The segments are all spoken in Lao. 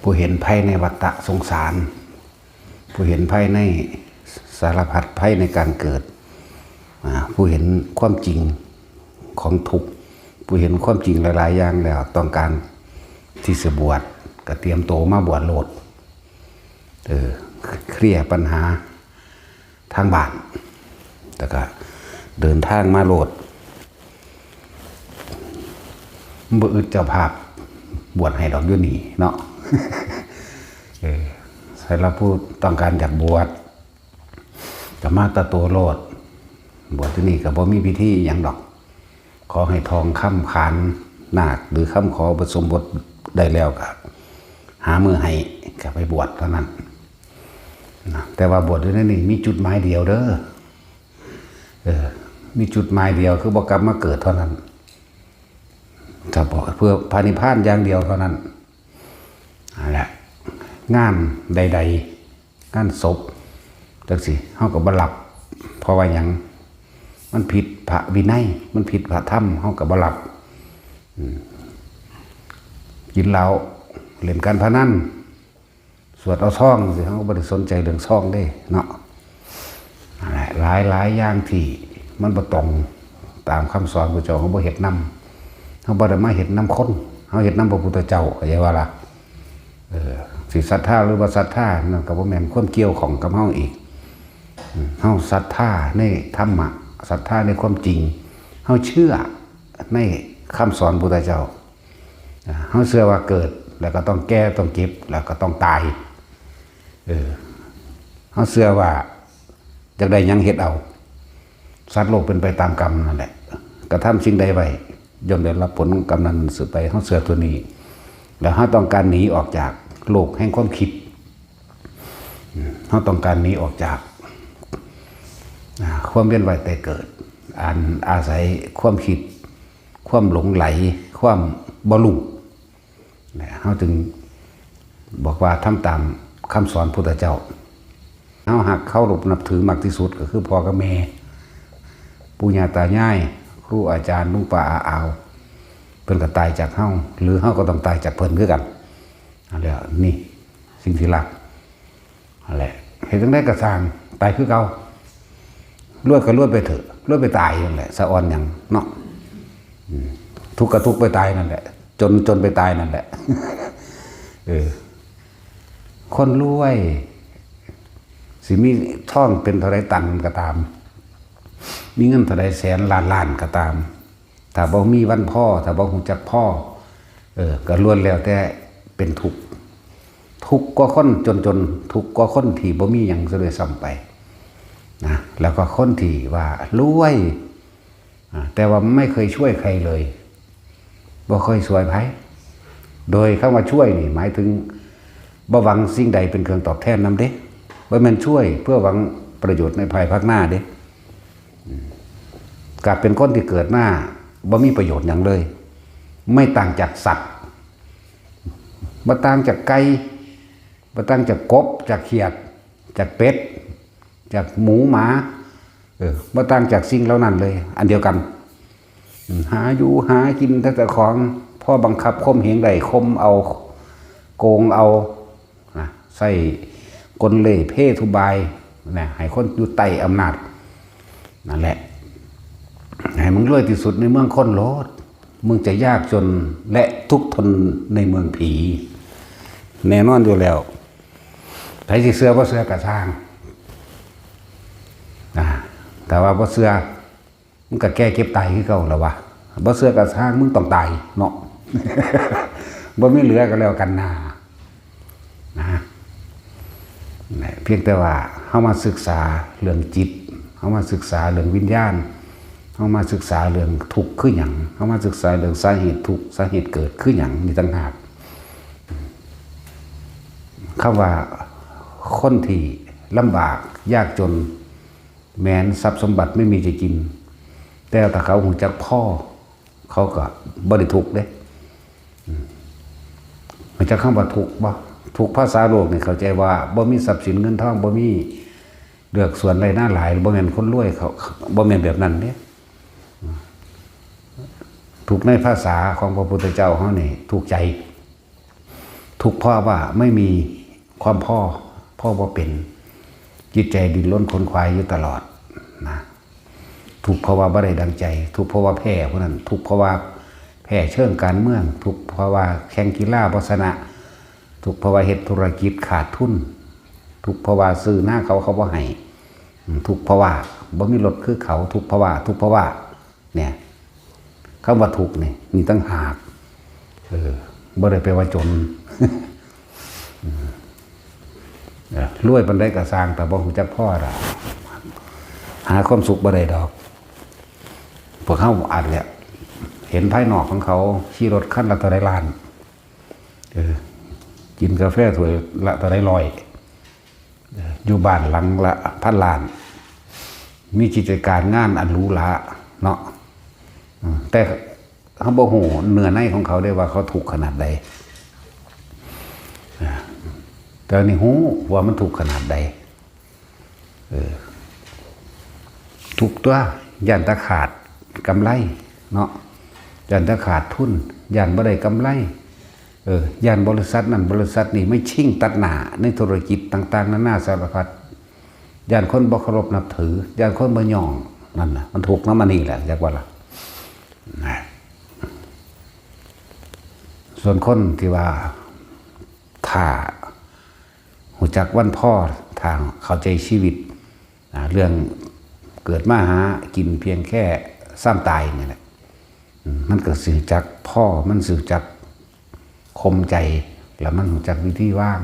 ຜູ້ເຫັນໄພໃນວັດຕະສົງສານ, ຜູ້ເຫັນໄພໃນສາລະພັດໄພໃນການເກີດ, ອາ ຜູ້ເຫັນຄວາມຈິງຂອງທຸກ, ຜູ້ເຫັນຄວາມຈິງຫຼາຍໆຢ່າງແລ້ວ ຕ້ອງການທີ່ຈະບວດ ກໍຕຽມໂຕມາບວດໂລດ. ເອີ ເຄລຍບັນຫາ ທາງບ້ານ ແລ້ວກະເດີນທາງມາໂລດ. ບໍ່ອຶດເຈົ້າພາບບວດໃຫ້ດອກຢູ່ນີ້ເນາະ. ເອີ ສຳລັບຜູ້ຕ້ອງການຢາກບວດ ກໍມາແຕ່ໂຕໂລດ. ບວດຢູ່ນີ້ກໍບໍ່ມີພິທີອີ່ຫຍັງດອກ. ຂໍໃຫ້ທ່ອງຄຳຂານນາກ ຫຼື ຄຳຂໍອຸປະສົມບົດໄດ້ແລ້ວ ກໍຫາມື້ໃຫ້ ກໍໄປບວດເທົ່ານັ້ນນະ. ແຕ່ວ່າບວດຢູ່ໃນນີ້ມີຈຸດໝາຍດຽວເດີ. ເອີ ມີຈຸດໝາຍດຽວ ຄືບໍ່ກັບມາເກີດເທົ່ານັ້ນ. ສະເພາະເພື່ອພະນິບພານຢ່າງດຽວເທົ່ານັ້ນ. ນັ້ນແຫຼະ ງານໃດໆ ງານສົບຈັ່ງຊີ້ ເຮົາກໍບໍ່ຮັບ. ເພາະວ່າຫຍັງ? ມັນຜິດພະວິໄນ, ມັນຜິດພະທຳ, ເຮົາກໍບໍ່ຮັບ. ອືມ ກິນເຫຼົ້າ, ຫຼິ້ນການພະນັນ, ສວດເອົາຊອງຊີ້ ເຮົາກໍບໍ່ໄດ້ສົນໃຈເລື່ອງຊອງເດ້ເນາະ. ນັ້ນແຫຼະ ຫຼາຍໆຢ່າງທີ່ມັນບໍ່ຕົງຕາມຄຳສອນພະເຈົ້າ, ເຮົາບໍ່ເຮັດນຳ, ເຮົາບໍ່ໄດ້ມາເຮັດນຳຄົນ, ເຮົາເຮັດນຳພະພຸດທະເຈົ້າ, ເຂົ້າໃຈວ່າລະ? ເອີ ຊິສັດທາ ຫຼື ບໍ່ສັດທາ ນັ້ນກໍບໍ່ແມ່ນຄວາມກ່ຽວຂ້ອງກັບເຮົາອີກ. ເຮົາສັດທາໃນທຳມະ, ສັດທາໃນຄວາມຈິງ, ເຮົາເຊື່ອໃນຄຳສອນພະພຸດທະເຈົ້າ. ເຮົາເຊື່ອວ່າເກີດແລ້ວກໍຕ້ອງແກ່, ຕ້ອງເຈັບ, ແລ້ວກໍຕ້ອງຕາຍ. ເອີ ເຮົາເຊື່ອວ່າຢາກໄດ້ຫຍັງເຮັດເອົາ. ສັດໂລກເປັນໄປຕາມກຳນັ້ນແຫຼະ. ກະທຳສິ່ງໃດໄວ້ ຍ່ອມໄດ້ຮັບຜົນຂອງກຳນັ້ນສືບໄປ. ເຮົາເຊື່ອຕົວນີ້ ແລ້ວເຮົາຕ້ອງການໜີອອກຈາກໂລກແຫ່ງຄວາມຄິດ. ເຮົາຕ້ອງການໜີອອກຈາກ ອາ ຄວາມວຽນວ່າຍຕາຍເກີດ ອັນອາໄສຄວາມຄິດ, ຄວາມຫຼົງໄຫຼ, ຄວາມບໍ່ຮູ້. ເຮົາຈຶ່ງບອກວ່າທຳຕາມຄຳສອນພຸດທະເຈົ້າ. ເຮົາຮັກເຄົາລົບນັບຖືມັກທີ່ສຸດ ກໍຄືພໍ່ກັບແມ່, ປູ່ຍ່າຕາຍາຍ, ຄູອາຈານ, ລຸງປ້າອາອາວ. ເພິ່ນກໍຕາຍຈາກເຮົາ ຫຼື ເຮົາກໍຕ້ອງຕາຍຈາກເພິ່ນຄືກັນ. ອັນແລ້ວນີ້ ສິ່ງທີ່ລັກ ຫັ້ນແຫຼະ. ເຮັດຈັ່ງໃດກໍຊ່າງ ຕາຍຄືເກົ່າ. ລວຍກໍລວຍໄປເຖາະ, ລວຍໄປຕາຍນັ້ນແຫຼະ, ສະອອນຫຍັງເນາະ. ອືມ ທຸກກໍທຸກໄປຕາຍນັ້ນແຫຼະ, ຈົນ, ຈົນໄປຕາຍນັ້ນແຫຼະ. ເອີ ຄົນລວຍ ຊິມີທອງເປັນເທົ່າໃດຕັນກໍຕາມ, ມີເງິນເທົ່າໃດແສນລ້ານລ້ານກໍຕາມ, ຖ້າບໍ່ມີວັນພໍ, ຖ້າບໍ່ຮູ້ຈັກພໍ, ເອີ ກໍລ້ວນແລ້ວແຕ່ເປັນທຸກ. ທຸກກວ່າຄົນຈົນໆ, ທຸກກວ່າຄົນທີ່ບໍ່ມີຫຍັງຊະດ້ວຍຊ້ຳໄປນະ. ແລ້ວກໍຄົນທີ່ວ່າລວຍ ອາ ແຕ່ວ່າໄມ່ເຄີຍຊ່ວຍໃຜເລີຍ, ບໍ່ເຄີຍຊ່ວຍໃຜ. ໂດຍຄຳວ່າຊ່ວຍນີ້ ໝາຍເຖິງບໍ່ຫວັງສິ່ງໃດເປັນເຄື່ອງຕອບແທນນຳເດ້, ບໍ່ແມ່ນຊ່ວຍເພື່ອຫວັງປະໂຫຍດໃນພາຍພາກໜ້າເດ້. ອາ ກໍເປັນຄົນທີ່ເກີດມາບໍ່ມີປະໂຫຍດຫຍັງເລີຍ, ໄມ່ຕ່າງຈາກສັດ, ບໍ່ຕ່າງຈາກໄກ່, ບໍ່ຕ່າງຈາກກົບ, ຈາກຂຽດ, ຈາກເປັດ, ຈາກໝູໝາ, ເອີ ບໍ່ຕ່າງຈາກສິ່ງເຫຼົ່ານັ້ນເລີຍ, ອັນດຽວກັນ. ຫາຢູ່ຫາກິນແຕ່ເຈົ້າຂອງ, ພໍບັງຄັບຂົ່ມເຫງໄດ້, ຂົ່ມເອົາ, ໂກງເອົາ, ນະ, ໃຊ້ກົນເລ່ເພທຸບາຍ, ນະ, ໃຫ້ຄົນຢູ່ໃຕ້ອຳນາດ. ນັ້ນແຫຼະ, ໃຫ້ມຶງລວຍທີ່ສຸດໃນເມືອງຄົນໂລດ, ມຶງຈະຍາກຈົນ ແລະ ທຸກທົນໃນເມືອງຜີ. ແນ່ນອນຢູ່ແລ້ວ, ໃຜຊິເຊື່ອບໍ່ເຊື່ອກໍຊ່າງ. ອາ ຖ້າວ່າບໍ່ເຊື່ອ, ມັນກໍແກ່ເຈັບຕາຍຄືເກົ່າລະວະ. ບໍ່ເຊື່ອກໍຊ່າງ, ມຶງຕ້ອງຕາຍເນາະ. ບໍ່ມີເຫຼືອກໍແລ້ວກັນນາ. ນະ ພຽງແຕ່ວ່າເຮົາມາສຶກສາເລື່ອງຈິດ, ເຮົາມາສຶກສາເລື່ອງວິນຍານ, ເຮົາມາສຶກສາເລື່ອງທຸກຄືຫຍັງ, ເຮົາມາສຶກສາເລື່ອງສາເຫດທຸກ, ສາເຫດເກີດຄືຫຍັງນີ້ຕ່າງຫາກ. ຄຳວ່າຄົນທີ່ລຳບາກຍາກຈົນ ແມ່ນຊັບສົມບັດໄມ່ມີຈະກິນ, ແຕ່ຖ້າເຂົາຮູ້ຈັກພໍ ເຂົາກໍບໍ່ໄດ້ທຸກເດ້. ອືມ ຮູ້ຈັກຄຳວ່າທຸກບໍ່? ທຸກພາສາໂລກນີ້ເຂົ້າໃຈວ່າບໍ່ມີຊັບສິນເງິນທອງ, ບໍ່ມີເລືອກສວນໄຮ່ນາຫຼາຍ, ບໍ່ແມ່ນຄົນລວຍ, ເຂົາ ບໍ່ແມ່ນແບບນັ້ນເດ້. ອືມ ທຸກໃນພາສາຂອງພະພຸດທະເຈົ້າເຮົານີ້ ທຸກໃຈ. ທຸກເພາະວ່າໄມ່ມີຄວາມພໍ, ພໍບໍ່ເປັນ, ຈິດໃຈດີ້ນລົນຂົນຂວາຍຢູ່ຕະຫຼອດນະ. ທຸກເພາະວ່າບໍ່ໄດ້ດັ່ງໃຈ, ທຸກເພາະວ່າແພ້ຜູ້ນັ້ນ, ທຸກເພາະວ່າແພ້ເຊີງການເມືອງ, ທຸກເພາະວ່າແຂ່ງກິລາບໍ່ຊະນະ, ທຸກເພາະວ່າເຮັດທຸລະກິດຂາດທຶນ, ທຸກເພາະວ່າຊື້ນາເຂົາ ເຂົາບໍ່ໃຫ້, ທຸກເພາະວ່າບໍ່ມີລົດຄືເຂົາ, ທຸກເພາະວ່າ, ທຸກເພາະວ່າ ເນຍ ຄຳວ່າທຸກນີ້ ມີຕ່າງຫາກ. ເອີ ບໍ່ໄດ້ແປວ່າຈົນ. ເອີ ລວຍປານໃດກໍຊ່າງ, ແຕ່ບໍ່ຮູ້ຈັກພໍລະ ຫາຄວາມສຸກບໍ່ໄດ້ດອກ. ພວກເຮົາອາດຈະເຫັນພາຍນອກຂອງເຂົາ ຂີ່ລົດຄັນລະເທົ່າໃດລ້ານ, ເອີ ກິນກາແຟຖ້ວຍລະເທົ່າໃດຮ້ອຍ. ເອີ ຢູ່ບ້ານຫຼັງລະພັນລ້ານ, ມີກິດຈະການງານອັນຫຼູຫຼາເນາະ. ອືມ ແຕ່ເຮົາບໍ່ຮູ້ເນື້ອໃນຂອງເຂົາເດ້ ວ່າເຂົາທຸກຂະໜາດໃດ. ເອີ ແຕ່ນີ້ຮູ້ວ່າມັນທຸກຂະໜາດໃດ. ເອີ ທຸກຕົວະ, ຢ້ານແຕ່ຂາດກຳໄລເນາະ, ຢ້ານແຕ່ຂາດທຶນ, ຢ້ານບໍ່ໄດ້ກຳໄລ. ເອີ ຢ້ານບໍລິສັດນັ້ນບໍລິສັດນີ້ມາຊິງຕັດໜ້າໃນທຸລະກິດຕ່າງໆນານາສາລະພັດ, ຢ້ານຄົນບໍ່ເຄົາລົບນັບຖື, ຢ້ານຄົນບໍ່ຍ້ອງ. ນັ້ນນະ ມັນທຸກນຳອັນນີ້ແຫຼະ, ຈັກວ່າລະນະ. ສ່ວນຄົນທີ່ວ່າຖ້າຮູ້ຈັກວັນພໍ, ຖ້າເຂົ້າໃຈຊີວິດ, ອາ ເລື່ອງເກີດມາຫາກິນພຽງແຄ່ຊາມຕາຍນີ້ແຫຼະ, ອືມ ມັນກໍຊິຮູ້ຈັກພໍ, ມັນຊິຮູ້ຈັກຂົ່ມໃຈ, ແລ້ວມັນຮູ້ຈັກວິທີວາງ.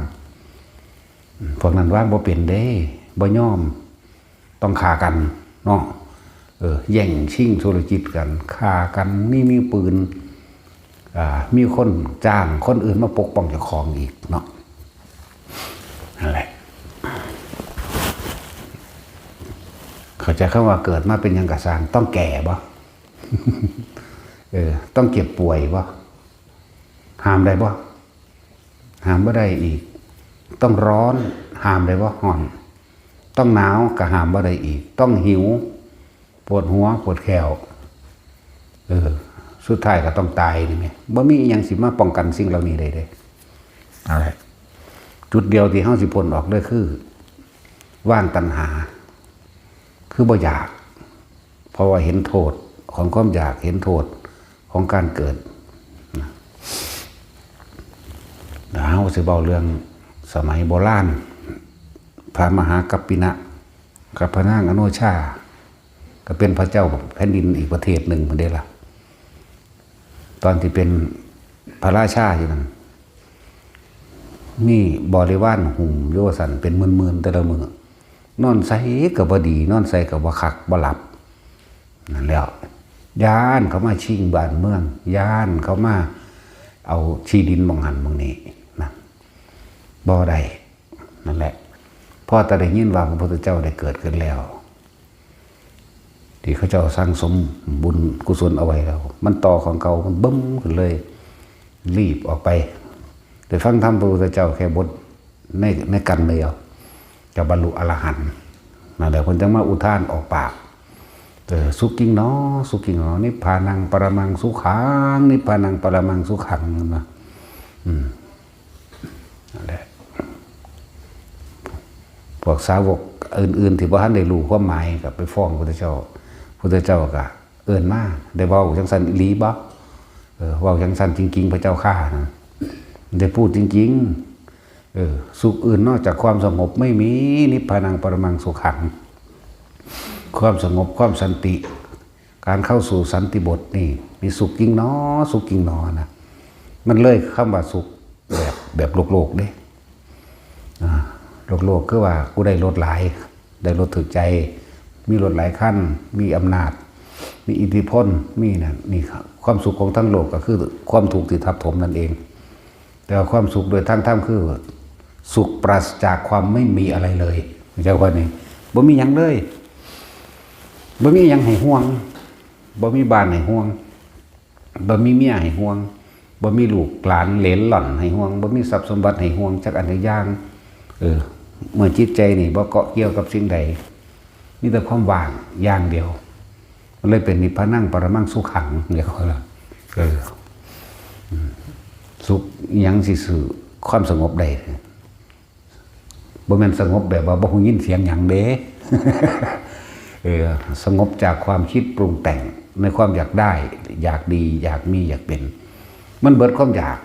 ອືມ ພວກນັ້ນວາງບໍ່ເປັນເດ້, ບໍ່ຍອມ, ຕ້ອງຂ້າກັນເນາະ. ເອີ ແຍ່ງຊິງທຸລະກິດກັນ, ຂ້າກັນ, ມີ ມີປືນ, ອ່າ ມີຄົນຈ້າງຄົນອື່ນມາປົກປ້ອງເຈົ້າຂອງອີກເນາະ. ນັ້ນແຫຼະ ເຂົ້າໃຈຄຳວ່າເກີດມາເປັນຫຍັງກະຊ່າງ, ຕ້ອງແກ່ບໍ່? ເອີ ຕ້ອງເຈັບປ່ວຍບໍ່? ຫ້າມໄດ້ບໍ່? ຫ້າມບໍ່ໄດ້ອີກ. ຕ້ອງຮ້ອນ, ຫ້າມໄດ້ບໍ່? ຮ້ອນ. ຕ້ອງໜາວ ກໍຫ້າມບໍ່ໄດ້ອີກ. ຕ້ອງຫິວ, ປວດຫົວ, ປວດແຂ້ວ. ເອີ ສຸດທ້າຍກໍຕ້ອງຕາຍນີ້ແໝ່. ບໍ່ມີອີ່ຫຍັງຊິມາປ້ອງກັນສິ່ງເຫຼົ່ານີ້ໄດ້ເດ້. ເອົາລະ ຈຸດດຽວທີ່ເຮົາຊິພົ້ນອອກເລີຍຄື ວາງຕັນຫາ, ຄືບໍ່ຢາກ. ເພາະວ່າເຫັນໂທດຂອງຄວາມຢາກ, ເຫັນໂທດຂອງການເກີດນະ. ແລ້ວເຮົາຊິເວົ້າເລື່ອງສະໄໝໂບລານ, ພະມະຫາກັບປິນະ, ກັບພະນາງອະໂນຊາ, ກໍເປັນພະເຈົ້າແຜ່ນດິນອີກປະເທດໜຶ່ງພຸ້ນເດ້ລະ. ຕອນທີ່ເປັນພະລາຊາຢູ່ນັ້ນ ມີບໍລິວານຫຸ້ມຢູ່ວ່າຊັ້ນ ເປັນໝື່ນໆແຕ່ລະມື້, ນອນໃສກໍບໍ່ດີ, ນອນໃສກໍບໍ່ຄັກ ບໍ່ຫຼັບ. ນັ້ນແຫຼ້ວ ຢ້ານເຂົາມາຊິງບ້ານເມືອງ, ຢ້ານເຂົາມາເອົາທີ່ດິນໝ່ອງຫັ້ນໝ່ອງນີ້ນະ, ບໍ່ໄດ້. ນັ້ນແຫຼະ ພໍແຕ່ໄດ້ຍິນວ່າພະພຸດທະເຈົ້າໄດ້ເກີດຂຶ້ນແລ້ວ, ທີ່ເຂົາເຈົ້າສັ່ງສົມບຸນກຸສົນເອົາໄວ້ແລ້ວ, ມັນຕໍ່ຂອງເກົ່າ, ມັນບຶ້ມຂຶ້ນເລີຍ, ລີບອອກໄປ. ໄດ້ຟັງທຳພະພຸດທະເຈົ້າແຄ່ບົດໃນ, ໃນກັນດຽວ, ກໍບັນລຸອະລະຫັນ. ນັ້ນແຫຼະ ເພິ່ນຈຶ່ງມາອຸທານອອກປາກ, ເອີ ສຸກິງໜໍ, ສຸກິງໜໍ, ນິບພານັງປະລະມັງສຸຂັງ, ນິບພານັງປະລະມັງສຸຂັງ, ເຫັນບໍ່? ອືມ. ນັ້ນແຫຼະ ພວກສາວົກອື່ນໆທີ່ບໍ່ທັນໄດ້ຮູ້ຄວາມໝາຍກໍໄປຟ້ອງພຸດທະເຈົ້າ, ພຸດທະເຈົ້າກໍເອີ້ນມາ, ໄດ້ເວົ້າຈັ່ງຊັ້ນອີ່ຫຼີບໍ່? ເອີ ເວົ້າຈັ່ງຊັ້ນຈິງໆ ພະເຈົ້າຂ້ານະ, ໄດ້ພູດຈິງໆ. ເອີ ສຸກອື່ນນອກຈາກຄວາມສະຫງົບໄມ່ມີ, ນິບພານັງປະລະມັງສຸຂັງ. ຄວາມສະຫງົບ, ຄວາມສັນຕິ, ການເຂົ້າສູ່ສັນຕິບົດນີ້ ມີສຸກຍິ່ງໜໍ, ສຸກຍິ່ງໜໍນະ. ມັນເລີຍຄຳວ່າສຸກແບບ, ແບບໂລກໆເດ້. ອາ ໂລກໆຄືວ່າກູໄດ້ລົດຫຼາຍ, ໄດ້ລົດຖືກໃຈ, ມີລົດຫຼາຍຄັນ, ມີອຳນາດ, ມີອິດທິພົນ, ມີນັ້ນ, ນີ້ຄວາມສຸກຂອງທັງໂລກກໍຄືຄວາມທຸກທີ່ທັບຖົມນັ້ນເອງ. ແຕ່ວ່າຄວາມສຸກໂດຍທາງທຳຄືສຸກປາສະຈາກຄວາມໄມ່ມີອະໄລເລີຍ. ເຈົ້າວ່ານີ້ ບໍ່ມີຫຍັງເລີຍ, ບໍ່ມີຫຍັງໃຫ້ຫ່ວງ, ບໍ່ມີບ້ານໃຫ້ຫ່ວງ, ບໍ່ມີເມຍໃຫ້ຫ່ວງ, ບໍ່ມີລູກຫຼານເຫຼນຫຼອນໃຫ້ຫ່ວງ, ບໍ່ມີຊັບສົມບັດໃຫ້ຫ່ວງຈັກອັນຈັກຢ່າງ. ເອີ ເມື່ອຈິດໃຈນີ້ບໍ່ເກາະກ່ຽວກັບສິ່ງໃດ, ມີແຕ່ຄວາມວ່າງຢ່າງດຽວ, ມັນເລີຍເປັນນິບພານັງປະລະມັງສຸຂັງ. ເອີ ອືມ ສຸກອີ່ຫຍັງຊິຊື້ ຄວາມສະຫງົບໄດ້. ບໍ່ແມ່ນສະຫງົບແບບວ່າບໍ່ຮູ້ຍິນສຽງຫຍັງເດ້. ເອີ ສະຫງົບຈາກຄວາມຄິດປຸງແຕ່ງໃນຄວາມຢາກໄດ້ ຢາກດີ ຢາກມີ ຢາກເປັນ. ມັນເບິດຄວາມຢາກ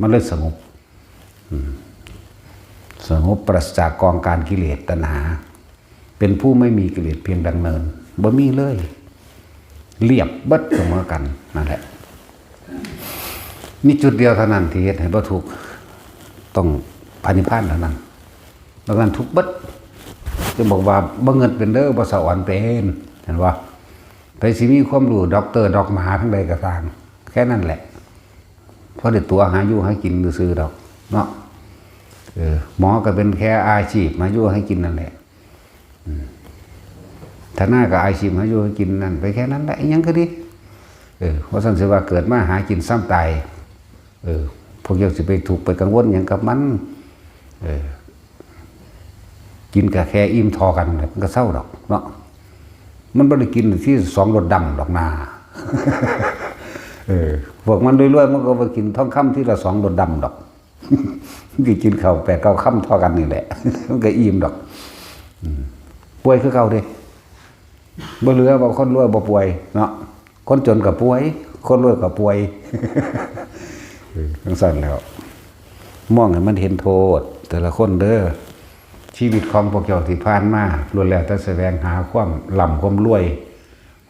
ມັນເລີຍສະຫງົບ. ອືມ ສະຫງົບປາສະຈາກກອງການກິເລດຕັນຫາ. ເປັນຜູ້ໄມ່ມີກິເລດພຽງດັ່ງເນີນ ບໍ່ມີເລີຍ ລຽບເບິດສະເໝີກັນ. ນັ້ນແຫຼະ ມີຈຸດດຽວເທົ່ານັ້ນທີ່ເຮັດໃຫ້ບໍ່ທຸກ ຕ້ອງພະນິບພານເທົ່ານັ້ນ. ນອກນັ້ນທຸກເບິດ. ຈຶ່ງບອກວ່າບໍ່ເງິດເປັນເດີ ບໍ່ສະອອນເປັນ. ເຫັນບໍ່? ໃຜຊິມີຄວາມຮູ້ດັອກເຕີ ດອກໝາທາງໃດກໍຊ່າງ ແຄ່ນັ້ນແຫຼະ. ພໍໄດ້ຕົວະຫາຢູ່ຫາກິນຊື່ໆດອກເນາະ. ເອີ ໝໍກໍເປັນແຄ່ອາຊີບຫາຢູ່ຫາກິນນັ້ນແຫຼະ. ອືມ ທະນາຍກໍອາຊີບຫາຢູ່ຫາກິນນັ້ນໄປແຄ່ນັ້ນແຫຼະ ອີຫຍັງກໍດີ. ເອີ ວ່າຊັ້ນຊິວ່າເກີດມາຫາກິນສ່ຳຕາຍ. ເອີ ພວກເຈົ້າຊິໄປທຸກໄປກັງວົນຫຍັງກັບມັນ. ເອີ ກິນກໍແຄ່ອີ່ມທໍ່ກັນ ມັນກໍເຊົາດອກເນາະ. ມັນບໍ່ໄດ້ກິນທີ່ສອງລົດດຳດອກນາ. ເອີ ພວກມັນລວຍໆ ມັນກໍບໍ່ກິນທອງຄຳທີລະສອງລົດດຳດອກ. ມັນຊິກິນເຂົ້າແປດເກົ້າຄຳທໍ່ກັນນີ້ແຫຼະ ມັນກໍອີ່ມດອກ. ອືມ ປ່ວຍຄືເກົ່າເດ້. ບໍ່ເຫຼືອວ່າຄົນລວຍບໍ່ປ່ວຍເນາະ. ຄົນຈົນກໍປ່ວຍ ຄົນລວຍກໍປ່ວຍ. ເອີ ຈັ່ງຊັ້ນແລ້ວ ມອງໃຫ້ມັນເຫັນໂທດແຕ່ລະຄົນເດີ. ຊີວິດຂອງພວກເຈົ້າທີ່ຜ່ານມາ ລ້ວນແລ້ວແຕ່ສະແຫວງຫາຄວາມລ່ຳຄວາມລວຍ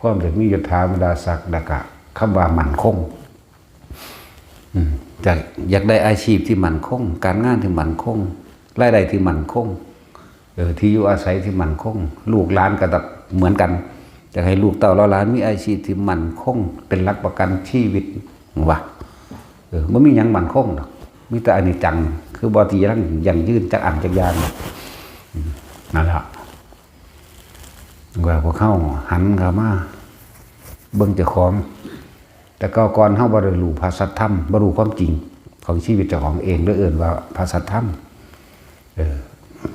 ຄວາມຢາກມີຍົດຖາບັນດາສັກ ແລ້ວກະຄຳວ່າໝັ້ນຄົງ. ອືມ ຢາກ ຢາກໄດ້ອາຊີບທີ່ໝັ້ນຄົງ ການງານທີ່ໝັ້ນຄົງ ລາຍໄດ້ທີ່ໝັ້ນຄົງ ເອີ ທີ່ຢູ່ອາໄສທີ່ໝັ້ນຄົງ. ລູກຫຼານກໍຕ້ອງເໝືອນກັນ ຢາກໃຫ້ລູກເຕົ້າເຫຼົ່າຫຼານມີອາຊີບທີ່ໝັ້ນຄົງ ເປັນຫຼັກປະກັນຊີວິດວ່າ. ເອີ ບໍ່ມີຫຍັງໝັ້ນຄົງດອກ ມີແຕ່ອະນິດຈັງ ຄືບໍ່ທີ່ຢັ້ງຢືນຈັກອັນຈັກຢ່າງ. ອືມ ນັ້ນລະ ວ່າພວກເຮົາຫັນເຂົ້າມາເບິ່ງເຈົ້າຂອງ. ແຕ່ເກົ່າກ່ອນເຮົາບໍ່ໄດ້ຮູ້ພະສັດທຳ ບໍ່ຮູ້ຄວາມຈິງຂອງຊີວິດເຈົ້າຂອງເອງ ເລີຍເອີ້ນວ່າພະສັດທຳ. ເອີ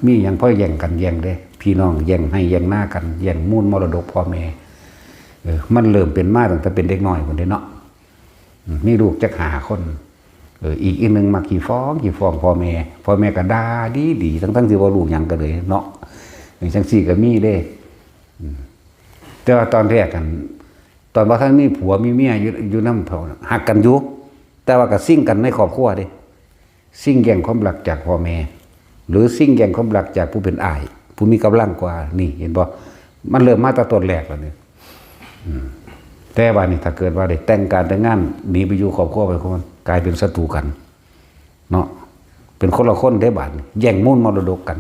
ມີຫຍັງພໍແຍ່ງກັນແຍ່ງເດ້ ພີ່ນ້ອງແຍ່ງໄຮ່ແຍ່ງນາກັນ ແຍ່ງມູນມໍລະດົກພໍ່ແມ່. ເອີ ມັນເລີ່ມເປັນມາຕັ້ງແຕ່ເປັນເດັກນ້ອຍພຸ້ນເດ້ເນາະ. ອືມ ມີລູກຈັກຫ້າຄົນ ເອີ ອີກ ອີກໜຶ່ງມັກຂີ້ຟ້ອງ ຂີ້ຟ້ອງພໍ່ແມ່ ພໍ່ແມ່ກໍດ່າດີໆ ທັງໆທີ່ບໍ່ຮູ້ຫຍັງກໍເລີຍເນາະ. ເອີ ຈັ່ງຊີ້ກໍມີເດ້. ອືມ ແຕ່ວ່າຕອນແລກຫັ້ນ ຕອນບໍ່ທັນມີຜົວມີເມຍຢູ່ ຢູ່ນຳເຂົາ ຮັກກັນຢູ່ ແຕ່ວ່າກໍຊິງກັນໃນຄອບຄົວເດ້. ຊິງແຍ່ງຄວາມຮັກຈາກພໍ່ແມ່ ຫຼື ຊິງແຍ່ງຄວາມຮັກຈາກຜູ້ເປັນອ້າຍ ຜູ້ມີກຳລັງກວ່າ. ນີ້ເຫັນບໍ່? ມັນເລີ່ມມາແຕ່ຕົ້ນແລກແລ້ວນີ້. ອືມ ແຕ່ວ່ານີ້ ຖ້າເກີດວ່າໄດ້ແຕ່ງການແຕ່ງງານ ໜີໄປຢູ່ຄອບຄົວໄປຄົນ ກາຍເປັນສັດຕູກັນເນາະ. ເປັນຄົນລະຄົນເດ້ບາດນີ້ ແຍ່ງມູນມໍລະດົກກັນ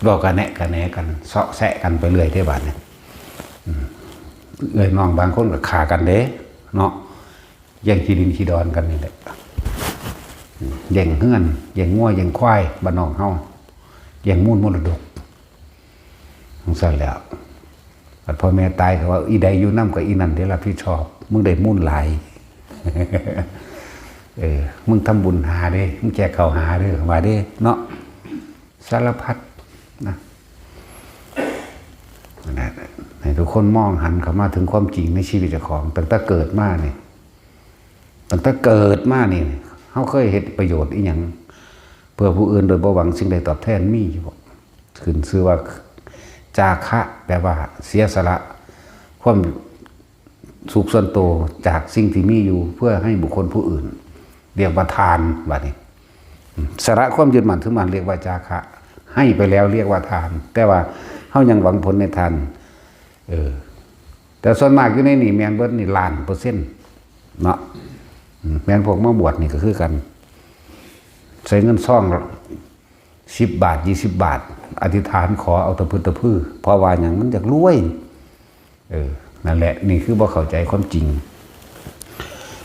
ເວົ້າກະແນະກະແໜກັນ ເຊາະແຊະກັນໄປເລື້ອຍເດ້ບາດນີ້. ອືມ ເອື້ອຍນ້ອງບາງຄົນກໍຂ້າກັນເດ້ເນາະ. ແຍ່ງທີ່ດິນທີ່ດອນກັນນີ້ແຫຼະ ແຍ່ງເຮືອນ ແຍ່ງງົວ ແຍ່ງຄວາຍບ້ານນອກເຮົາ ແຍ່ງມູນມໍລະດົກ ຈັ່ງຊັ້ນແຫຼະ. ບັດພໍ່ແມ່ຕາຍກໍວ່າ ອີໃດຢູ່ນຳກໍອີນັ້ນເດ້ຮັບຜິດຊອບ ມຶງໄດ້ມູນຫຼາຍ. ເອີ ມຶງທຳບຸນຫາເດ້ ມຶງແຈກເຂົ້າຫາເດີ ວ່າເດ້ເນາະ. ສາລະພັດນະ ນັ້ນແຫຼະ ໃຫ້ທຸກຄົນມອງຫັນເຂົ້າມາເຖິງຄວາມຈິງໃນຊີວິດເຈົ້າຂອງ. ຕັ້ງແຕ່ເກີດມານີ້ ຕັ້ງແຕ່ເກີດມານີ້ ເຮົາເຄີຍເຮັດປະໂຫຍດອີ່ຫຍັງເພື່ອຜູ້ອື່ນໂດຍບໍ່ຫວັງສິ່ງໃດຕອບແທນ ມີຢູ່ບໍ່? ຂຶ້ນຊື່ວ່າຈາຄະ ແປວ່າເສຍສະຫຼະຄວາມ ສຸກສ່ວນໂຕຈາກສິ່ງທີ່ມີຢູ່ເພື່ອໃຫ້ບຸກຄົນຜູ້ອື່ນ ລຽກວ່າທານ. ບາດນີ້ ສະຫຼະຄວາມຍຶດໝັ້ນຖືໝັ້ນ ລຽກວ່າຈາຄະ ໃຫ້ໄປແລ້ວ ລຽກວ່າທານ. ແຕ່ວ່າເຮົາຍັງຫວັງຜົນໃນທານ. ເອີ ແຕ່ສ່ວນມາກຢູ່ໃນນີ້ແມ່ນເບິດນີ້ລ້ານເປີເຊັນເນາະ. ແມ່ນພວກມາບວດນີ້ກໍຄືກັນ ໃສ່ເງິນຊອງ ສິບບາດ ຊາວບາດ ອະທິຖານຂໍເອົາຕະພຶດຕະພື ເພາະວ່າຫຍັງ? ມັນຢາກລວຍ. ເອີ ນັ້ນແຫຼະ ນີ້ຄືບໍ່ເຂົ້າໃຈຄວາມຈິງ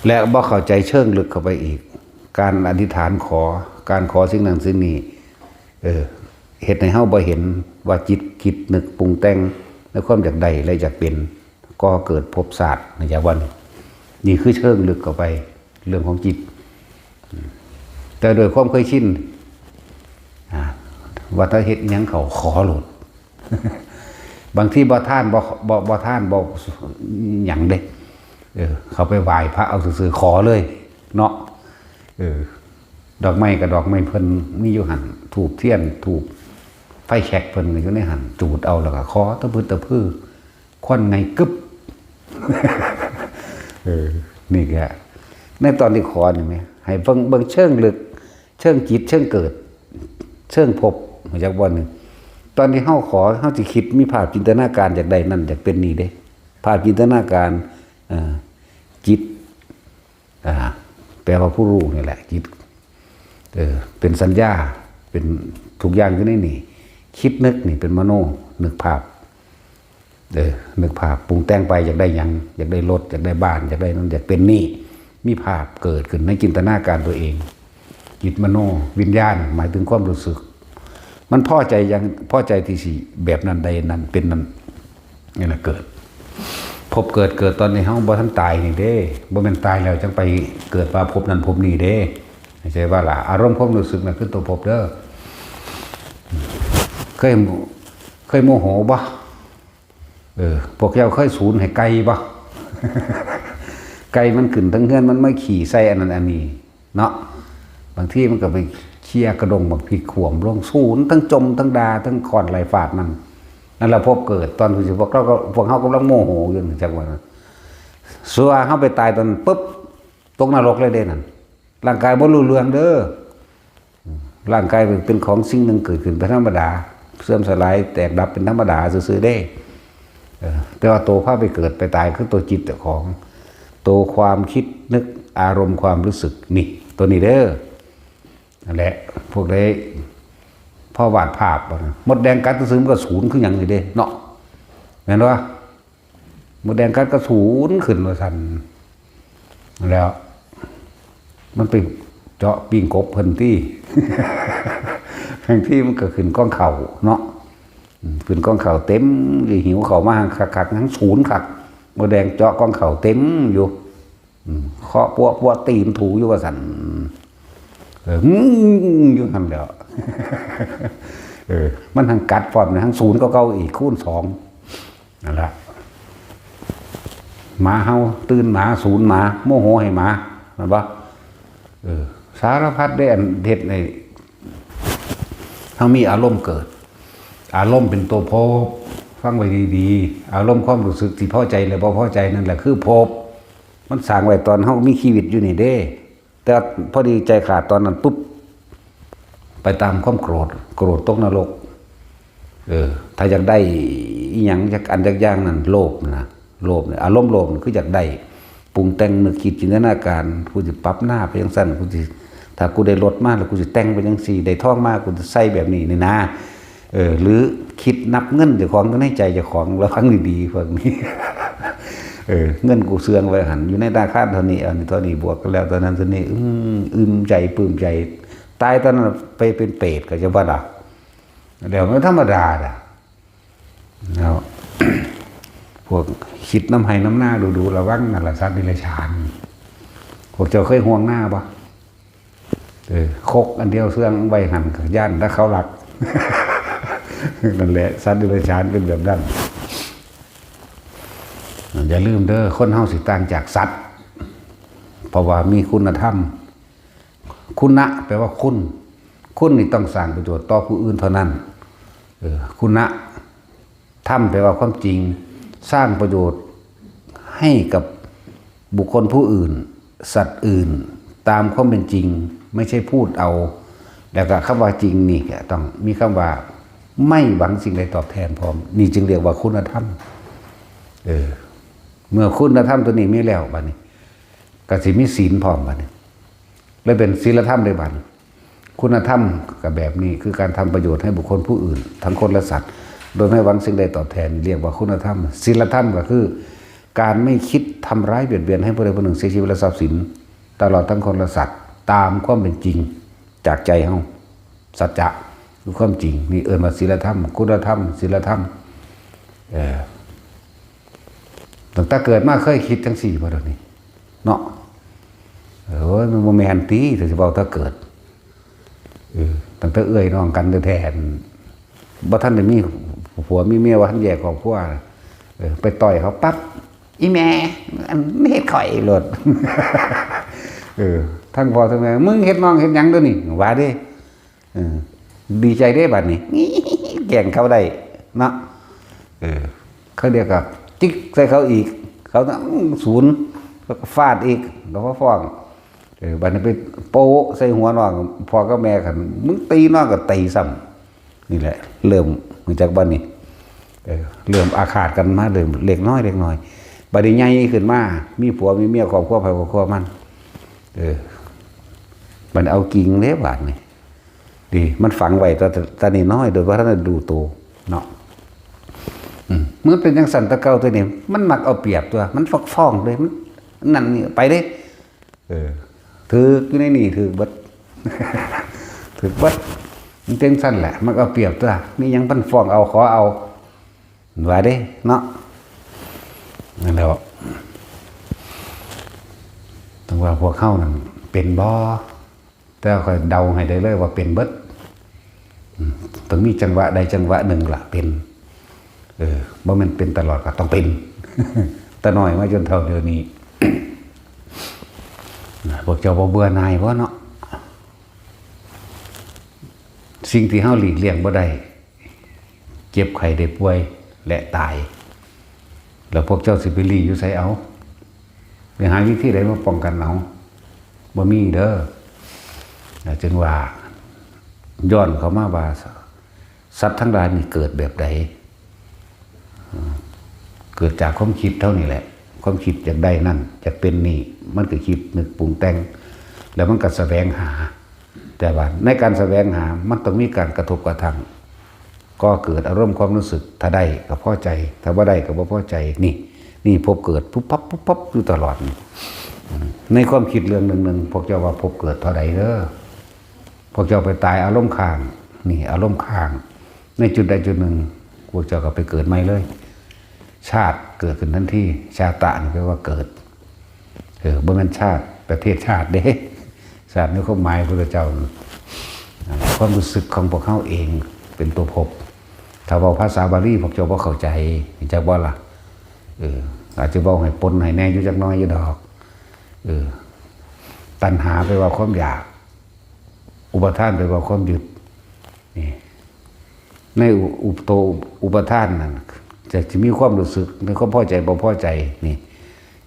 ແລະ ບໍ່ເຂົ້າໃຈເຊີງເລິກເຂົ້າໄປອີກ. ການອະທິຖານຂໍ ການຂໍສິ່ງນັ້ນສິ່ງນີ້ ເອີ ເຮັດໃຫ້ເຮົາບໍ່ເຫັນວ່າຈິດຄິດນຶກປຸງແຕ່ງໃນຄວາມຢາກໄດ້ ແລະ ຢາກເປັນ ກໍເກີດພົບຊາດໃນຢາມວັນ. ນີ້ຄືເຊີງເລິກເຂົ້າໄປເລື່ອງຂອງຈິດ. ແຕ່ໂດຍຄວາມເຄີຍຊິນ ອາ ວ່າຖ້າເຮັດຫຍັງເຂົາຂໍໂລດ. ບາງທີບໍ່ທານ ບໍ່ ບໍ່ ບໍ່ທານ ບໍ່ຫຍັງເດ້. ເອີ ເຂົາໄປໄຫວ້ພະເອົາຊື່ໆ ຂໍເລີຍເນາະ. ເອີ ດອກໄມ້ກໍດອກໄມ້ເພິ່ນມີຢູ່ຫັ້ນ ທູບທຽນ ທູບ ໄຟແຊັກເພິ່ນກໍຢູ່ໃນຫັ້ນ ຈູດເອົາ ແລ້ວກໍຂໍຕະພຶດຕະພື ຄວັນໄງກຶບ. ເອີ ນີ້ກະໃນຕອນທີ່ຂໍນີ້ແໝ ໃຫ້ເບິ່ງ ເບິ່ງເຊີງເລິກ ເຊີງຈິດ ເຊີງເກີດ ເຊີງພົບ ຮູ້ຈັກບໍ່ນີ້? ຕອນທີ່ເຮົາຂໍ ເຮົາຊິຄິດ ມີພາບຈິນຕະນາການ ຢາກໄດ້ນັ້ນ ຢາກເປັນນີ້ເດ້ ພາບຈິນຕະນາການ ເອີ ຈິດ ອ່າ ແປວ່າຜູ້ຮູ້ນີ້ແຫຼະ ຈິດ ເອີ ເປັນສັນຍາ ເປັນທຸກຢ່າງຢູ່ໃນນີ້ ຄິດນຶກນີ້ເປັນມະໂນ ນຶກພາບ ເອີ ນຶກພາບ ປຸງແຕ່ງໄປ ຢາກໄດ້ຫຍັງ ຢາກໄດ້ລົດ ຢາກໄດ້ບ້ານ ຢາກໄດ້ນັ້ນ ຢາກເປັນນີ້ ມີພາບເກີດຂຶ້ນໃນຈິນຕະນາການຕົວເອງ ຈິດມະໂນ ວິນຍານ ໝາຍເຖິງຄວາມຮູ້ສຶກ ມັນພໍໃຈຢ່າງ ພໍໃຈທີ່ຊິແບບນັ້ນໄດ້ນັ້ນ ເປັນນັ້ນ ນີ້ນະເກີດ ພົບເກີດ ເກີດຕອນທີ່ເຮົາບໍ່ທັນຕາຍນີ້ເດ້ ບໍ່ແມ່ນຕາຍແລ້ວຈັ່ງໄປເກີດວ່າພົບນັ້ນພົບນີ້ເດ້ ເຂົ້າໃຈວ່າລະ? ອາລົມຄວາມຮູ້ສຶກນະຄືຕົວພົບເດີ. ເຄີຍ ເຄີຍໂມໂຫບໍ່? ເອີ ພວກເຈົ້າເຄີຍສູນໃຫ້ໄກ່ບໍ່? ໄກ່ມັນຂຶ້ນເທິງເຮືອນ ມັນມາຂີ້ໃສ່ອັນນັ້ນອັນນີ້ ເນາະ ບາງທີມັນກໍໄປເຄຍກະດົງບັກພິກຂວ້ຳລົງ ສູນ ທັງຈົ່ມ ທັງດ່າ ທັງຄ້ອນໄລ່ຟາດມັນ. ນັ້ນລະພົບເກີດ ຕອນທີ່ພວກເຮົາ ພວກເຮົາກຳລັງໂມໂຫຢູ່ ຈັກວ່າ ສ່ວນເຮົາໄປຕາຍຕອນນັ້ນປຶບ ຕົກນະລົກເລີຍເດ້ນັ້ນ. ຮ່າງກາຍບໍ່ຮູ້ເລື່ອງເດີ ຮ່າງກາຍເປັນຂອງສິ່ງໜຶ່ງເກີດຂຶ້ນເປັນທຳມະດາ ເສື່ອມສະຫຼາຍແຕກດັບເປັນທຳມະດາຊື່ໆເດ້. ເອີ ແຕ່ວ່າໂຕພາໄປເກີດໄປຕາຍຄືໂຕຈິດເຈົ້າຂອງ ໂຕຄວາມຄິດນຶກ ອາລົມຄວາມຮູ້ສຶກ ນີ້ ໂຕນີ້ເດີ. ນັ້ນແຫຼະ ພວກໃດພໍວາດພາບ ມົດແດງກັດຊື່ໆ ມັນກໍສູນຄືຫຍັງນີ້ເດ້ເນາະ ແມ່ນບໍ່? ມົດແດງກັດກໍສູນຂຶ້ນວ່າຊັ້ນ ແລ້ວມັນໄປເຈາະປີ້ງກົບເພິ່ນຕິ ບາງທີມັນກໍຂຶ້ນກອງເຂົ້າເນາະ ອືມ ຂຶ້ນກອງເຂົ້າເຕັມ ຫິວເຂົ້າມາຄັກໆ ຍັງສູນຄັກ ມົດແດງເຈາະກອງເຂົ້າເຕັມຢູ່ ອືມ ເຄາະປົວໆ ຕີນຖູຢູ່ວ່າຊັ້ນ ເອີ ງຶ້ງຢູ່ຫັ້ນແຫຼ້ວ ເອີ ມັນທັງກັດພ້ອມ ທັງສູນກວ່າເກົ່າອີກ ຄູນສອງ ນັ້ນລະ ໝາເຫົ່າຕື່ນໝາ ສູນໝາ ໂມໂຫໃຫ້ໝາ ແມ່ນບໍ່? ເອີ ສາລະພັດເດ້ ອັນເຮັດໃຫ້ເຮົາມີອາລົມເກີດ ອາລົມເປັນຕົວພົບ ຟັງໄວ້ດີໆ ອາລົມຄວາມຮູ້ສຶກທີ່ພໍໃຈ ແລະ ບໍ່ພໍໃຈນັ້ນແຫຼະຄືພົບ ມັນສ້າງໄວ້ຕອນເຮົາມີຊີວິດຢູ່ນີ້ເດ້. ແຕ່ພໍດີໃຈຂາດຕອນນັ້ນປຸບ ໄປຕາມຄວາມໂກຣດ ໂກຣດຕົກນະລົກ. ເອີ ຖ້າຢາກໄດ້ອີ່ຫຍັງຈັກອັນຈັກຢ່າງນັ້ນ ໂລບນະ ໂລບນີ້ ອາລົມໂລບນີ້ຄືຢາກໄດ້ ປຸງແຕ່ງນຶກຄິດຈິນຕະນາການ ກູຊິປັບໜ້າໄປຈັ່ງຊັ້ນ ກູຊິ ຖ້າກູໄດ້ລົດມາແລ້ວ ກູຊິແຕ່ງໄປຈັ່ງຊີ້ ໄດ້ທອງມາ ກູຈະໃສ່ແບບນີ້ນີ້ນາ. ເອີ ຫຼືຄິດນັບເງິນເຈົ້າຂອງຢູ່ໃນໃຈເຈົ້າຂອງ ລະຟັງດີໆ ພວກນີ້ ເອີ ເງິນກູເຊື່ອງໄວ້ຫັ້ນ ຢູ່ໃນທະນາຄານເທົ່ານີ້ ອັນນີ້ເທົ່ານີ້ ບວກກັນແລ້ວເທົ່ານັ້ນເທົ່ານີ້ ອືມ ອຶ້ມໃຈ ປຶ້ມໃຈ ຕາຍຕອນນັ້ນໄປເປັນເປດກໍຈະວ່າດາ ແລ້ວມັນທຳມະດາດາ ແລ້ວ ພວກຄິດນຳໄຮ່ນຳນາດູໆ ລະວັງນັ້ນລະ ສັດເດຍລະສານ. ພວກເຈົ້າເຄີຍຮ່ວງນາບໍ່? ເອີ ຄົກອັນດຽວເຊື່ອງໄວ້ຫັ້ນ ຢ້ານແຕ່ເຂົາລັກ. ນັ້ນແຫຼະ ສັດເດຍລະສານເປັນແບບນັ້ນ. ຢ່າລືມເດີ ຄົນເຮົາຊິຕ່າງຈາກສັດ ເພາະວ່າມີຄຸນນະທຳ. ຄຸນນະ ແປວ່າຄຸນ ຄຸນນີ້ຕ້ອງສ້າງປະໂຫຍດຕໍ່ຜູ້ອື່ນເທົ່ານັ້ນ. ເອີ ຄຸນນະ ທຳ ແປວ່າຄວາມຈິງ ສ້າງປະໂຫຍດໃຫ້ກັບບຸກຄົນຜູ້ອື່ນ ສັດອື່ນ ຕາມຄວາມເປັນຈິງ ໄມ່ໃຊ່ພູດເອົາ. ແລ້ວກໍຄຳວ່າຈິງນີ້ກໍຕ້ອງມີຄຳວ່າ ໄມ່ຫວັງສິ່ງໃດຕອບແທນພ້ອມ ນີ້ຈຶ່ງຮຽກວ່າຄຸນນະທຳ. ເອີ ເມື່ອຄຸນນະທຳຕົວນີ້ມີແລ້ວ ບາດນີ້ກໍຊິມີສິນພ້ອມ ບາດນີ້ ແລະ ເປັນສິນລະທຳເດ້ ບາດນີ້. ຄຸນນະທຳກໍແບບນີ້ ຄືການທຳປະໂຫຍດໃຫ້ບຸກຄົນຜູ້ອື່ນ ທັງຄົນ ແລະ ສັດ ໂດຍໄມ່ຫວັງສິ່ງໃດຕອບແທນ ຮຽກວ່າຄຸນນະທຳ. ສິນລະທຳກໍຄືການໄມ່ຄິດທຳຮ້າຍບຽດບຽນໃຫ້ຜູ້ໃດຜູ້ໜຶ່ງເສຍຊີວິດ ແລະ ຊັບສິນ ຕະຫຼອດທັງຄົນ ແລະ ສັດ ຕາມຄວາມເປັນຈິງ ຈາກໃຈເຮົາ ສັດຈະ ຄືຄວາມຈິງ ນີ້ເອີ້ນວ່າສິນລະທຳ ຄຸນນະທຳ ສິນລະທຳ. ເອີ ຕັ້ງແຕ່ເກີດມາເຄີຍຄິດຈັ່ງຊີ້ບໍ່ດຽວນີ້ເນາະ? ໂອ້ຍ ມັນບໍ່ແມ່ນຕິ ຊິເວົ້າແຕ່ເກີດ. ເອີ ຕັ້ງແຕ່ເອື້ອຍນ້ອງກັນແທ້ໆ ບໍ່ທັນໄດ້ມີຜົວມີເມຍ ບໍ່ທັນແຍກຄອບຄົວ ເອີ ໄປຕ່ອຍເຂົາປັບ ອີ່ແມ່ ອັນເຮັດຂ້ອຍໂລດ. ເອີ ທັງພໍ່ທັງແມ່ ມຶງເຮັດນ້ອງເຮັດຫຍັງດຽວນີ້ ວ່າເດ້. ເອີ ດີໃຈເດ້ບັດນີ້ ແກ້ງເຂົາໄດ້ເນາະ. ເອີ ເຂົາເດຍກໍຈິກໃສ່ເຂົາອີກ ເຂົາ ອື ສູນ ແລ້ວກໍຟາດອີກ ກໍມາຟ້ອງ. ເອີ ບັດນີ້ໄປໂປະໃສ່ຫົວນ້ອງ ພໍ່ກັບແມ່ຄັນ ມຶງຕີນ້ອງກໍຕີຊ້ຳ. ນີ້ແຫຼະ ເລີ່ມຮູ້ຈັກບັດນີ້ ເອີ ເລີ່ມອາຄາດກັນມາ ເລີ່ມເລັກນ້ອຍເລັກນ້ອຍ. ບັດນີ້ໃຫຍ່ຂຶ້ນມາ ມີຜົວມີເມຍ ຄອບຄົວໃຜຄອບຄົວມັນ ເອີ ບັດນີ້ເອົາຈິງເດ້ບາດນີ້. ດີ ມັນຝັງໄວ້ແຕ່ ແຕ່ນ້ອຍໆ ໂດຍບໍ່ທັນໄດ້ຮູ້ໂຕເນາະ. ອືມ ມັນເປັນຈັ່ງຊັ້ນແຕ່ເກົ່າ ຕົວນີ້ ມັນມັກເອົາປຽບຕົວະ ມັນຟ້ອງໆເດ້ ມັນນັ້ນນີ້ໄປເດ້. ເອີ ຖືກຢູ່ໃນນີ້ ຖືກເບິດ ຖືກເບິດ. ມັນເປັນຊັ້ນແຫຼະ ມັກເອົາປຽບຕົວະ ມີຫຍັງມັນຟ້ອງເອົາ ຂໍເອົາ ວ່າເດ້ເນາະ. ນັ້ນແຫຼະ ຕ້ອງວ່າພວກເຮົານັ້ນເປັນບໍ່? ແຕ່ຂ້ອຍເດົາໃຫ້ໄດ້ເລີຍວ່າເປັນເບິດ. ອືມ ຕ້ອງມີຈັງຫວະໃດຈັງຫວະໜຶ່ງລະເປັນ. ເອີ ບໍ່ແມ່ນເປັນຕະຫຼອດ ກໍຕ້ອງເປັນ ແຕ່ນ້ອຍມາຈົນເທົ່າດຽວນີ້. ພວກເຈົ້າບໍ່ເບື່ອໜ່າຍບໍ່ເນາະ? ສິ່ງທີ່ເຮົາຫຼີກລ່ຽງບໍ່ໄດ້ ເຈັບໄຂ້ໄດ້ປ່ວຍ ແລະ ຕາຍ. ແລ້ວພວກເຈົ້າຊິໄປຫຼີ້ຢູ່ໃສເອົາ? ໄປຫາວິທີໃດມາປ້ອງກັນເອົາ? ບໍ່ມີເດີ. ຈຶ່ງວ່າ ຍ້ອນເຂົ້າມາວ່າ ສັດທັງຫຼາຍນີ້ເກີດແບບໃດ? ເກີດຈາກຄວາມຄິດເທົ່ານີ້ແຫຼະ. ຄວາມຄິດຢາກໄດ້ນັ້ນ ຢາກເປັນນີ້ ມັນກໍຄິດນຶກປຸງແຕ່ງ ແລ້ວມັນກໍສະແຫວງຫາ. ແຕ່ວ່າໃນການສະແຫວງຫາ ມັນຕ້ອງມີການກະທົບກະທັ່ງ ກໍເກີດອາລົມຄວາມຮູ້ສຶກ ຖ້າໄດ້ກໍພໍໃຈ ຖ້າບໍ່ໄດ້ກໍບໍ່ພໍໃຈ. ນີ້ ນີ້ພົບເກີດປຸບປັບ ປຸບປັບຢູ່ຕະຫຼອດນີ້. ໃນຄວາມຄິດເລື່ອງໜຶ່ງໆ ພວກເຈົ້າວ່າພົບເກີດເທົ່າໃດເດີ? ພວກເຈົ້າໄປຕາຍອາລົມຄ້າງ ນີ້ອາລົມຄ້າງ ໃນຈຸດໃດຈຸດໜຶ່ງ ພວກເຈົ້າກໍໄປເກີດໃໝ່ເລີຍ. ຊາດເກີດຂຶ້ນທັນທີ. ຊາຕະນີ້ແປວ່າເກີດ. ເອີ ບໍ່ແມ່ນຊາດ ປະເທດຊາດເດ້. ຊາດໃນຄວາມໝາຍຂອງພະເຈົ້າ ຄວາມຮູ້ສຶກຂອງພວກເຮົາເອງເປັນຕົວພົບ. ຖ້າເວົ້າພາສາບາລີ ພວກເຈົ້າບໍ່ເຂົ້າໃຈ ຮູ້ຈັກບໍ່ລະ? ເອີ ອາດຈະເວົ້າໃຫ້ປົນໃຫ້ແດ່ຢູ່ຈັກໜ້ອຍຢູ່ດອກ. ເອີ ຕັນຫາແປວ່າຄວາມຢາກ ອຸປະທານແປວ່າຄວາມຍຶດ. ນີ້ ໃນອຸ ອຸ ໂຕອຸປະທານນັ້ນ ຈະ ຈະມີຄວາມຮູ້ສຶກໃນຄວາມພໍໃຈບໍ່ພໍໃຈ. ນີ້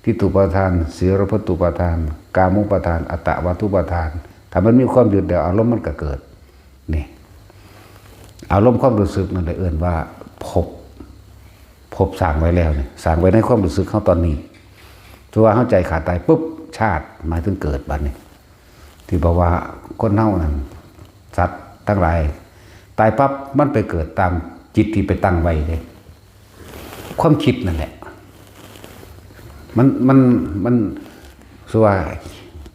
ທິດຖຸປະທານ ສີລະພັດຖຸປະທານ ກາມຸປະທານ ອັດຕະວັດຖຸປະທານ. ຖ້າມັນມີຄວາມຍຶດແລ້ວ ອາລົມມັນກໍເກີດ. ນີ້ ອາລົມຄວາມຮູ້ສຶກນັ້ນແຫຼະເອີ້ນວ່າພົບ. ພົບສ້າງໄວ້ແລ້ວນີ້ ສ້າງໄວ້ໃນຄວາມຮູ້ສຶກເຮົາຕອນນີ້. ຖືວ່າເຮົາໃຈຂາດຕາຍປຶບ ຊາດ ໝາຍເຖິງເກີດບັດນີ້. ທີ່ບອກວ່າຄົນເຮົານັ້ນ ສັດທັງຫຼາຍ ຕາຍປັບມັນໄປເກີດຕາມຈິດທີ່ໄປຕັ້ງໄວ້ເດ້. ຄວາມຄິດນັ້ນແຫຼະ ມັນ ມັນ ມັນ ຄືວ່າ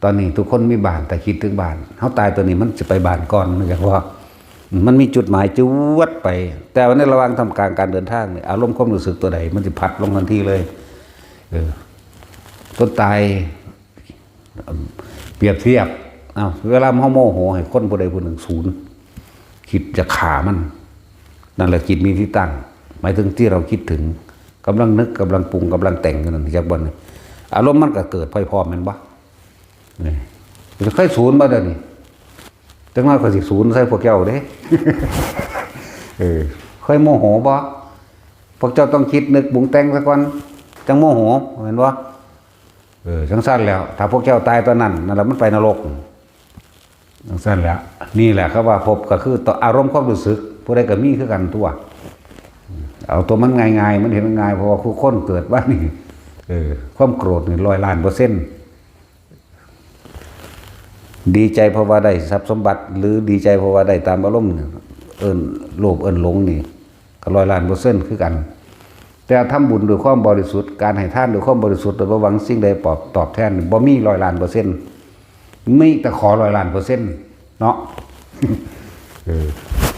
ຕອນນີ້ທຸກຄົນມີບ້ານ ແຕ່ຄິດເຖິງບ້ານ ເຮົາຕາຍຕົວນີ້ມັນຊິໄປບ້ານກ່ອນ ມັນຈະ ເພາະວ່າມັນມີຈຸດໝາຍຈວດໄປ. ແຕ່ວ່າໃນລະຫວ່າງທ່າມກາງການເດີນທາງນີ້ ອາລົມຄວາມຮູ້ສຶກຕົວໃດ ມັນຊິພັດລົງທັນທີເລີຍ. ເອີ ຕົວຕາຍ ປຽບທຽບ ເອົາ ເວລາເຮົາໂມໂຫໃຫ້ຄົນຜູ້ໃດຜູ້ໜຶ່ງສູນ ຄິດຈະຂ້າມັນ ນັ້ນແຫຼະຈິດມີທີ່ຕັ້ງ ໝາຍເຖິງທີ່ເຮົາຄິດເຖິງ ກຳລັງນຶກ ກຳລັງປຸງ ກຳລັງແຕ່ງຢູ່ນັ້ນ ຈັກບ່ອນນີ້ ອາລົມມັນກໍເກີດໄປພ້ອມແມ່ນບໍ່? ນີ້ ເຄີຍສູນບໍ່ດຽວນີ້? ຈັກໜ້ອຍຂ້ອຍຊິສູນໃສ່ພວກເຈົ້າເດ້. ເອີ ເຄີຍໂມໂຫບໍ່? ພວກເຈົ້າຕ້ອງຄິດນຶກປຸງແຕ່ງຊະກ່ອນ ຈັ່ງໂມໂຫ ແມ່ນບໍ່? ເອີ ຈັ່ງຊັ້ນແລ້ວ ຖ້າພວກເຈົ້າຕາຍຕອນນັ້ນ ນັ້ນລະມັນໄປນະລົກ. ຈັ່ງຊັ້ນແຫຼະ ນີ້ແຫຼະເຂົາວ່າພົບກໍຄື ອາລົມຄວາມຮູ້ສຶກ ຜູ້ໃດກໍມີຄືກັນຕົວະ. ເອົາຕົວມັນງ່າຍໆ ມັນເຫັນມັນງ່າຍ ເພາະວ່າທຸກຄົນເກີດມານີ້ ເອີ ຄວາມໂກດນີ້ຮ້ອຍລ້ານເປີເຊັນ. ດີໃຈເພາະວ່າໄດ້ຊັບສົມບັດ ຫຼື ດີໃຈເພາະວ່າໄດ້ຕາມອາລົມ ເອີ້ນໂລບເອີ້ນຫຼົງນີ້ ກໍຮ້ອຍລ້ານເປີເຊັນຄືກັນ. ແຕ່ທຳບຸນດ້ວຍຄວາມບໍລິສຸດ ການໃຫ້ທານດ້ວຍຄວາມບໍລິສຸດ ໂດຍບໍ່ຫວັງສິ່ງໃດຕອບ ຕອບແທນ ບໍ່ມີຮ້ອຍລ້ານເປີເຊັນ ມີແຕ່ຂໍຮ້ອຍລ້ານເປີເຊັນເນາະ. ເອີ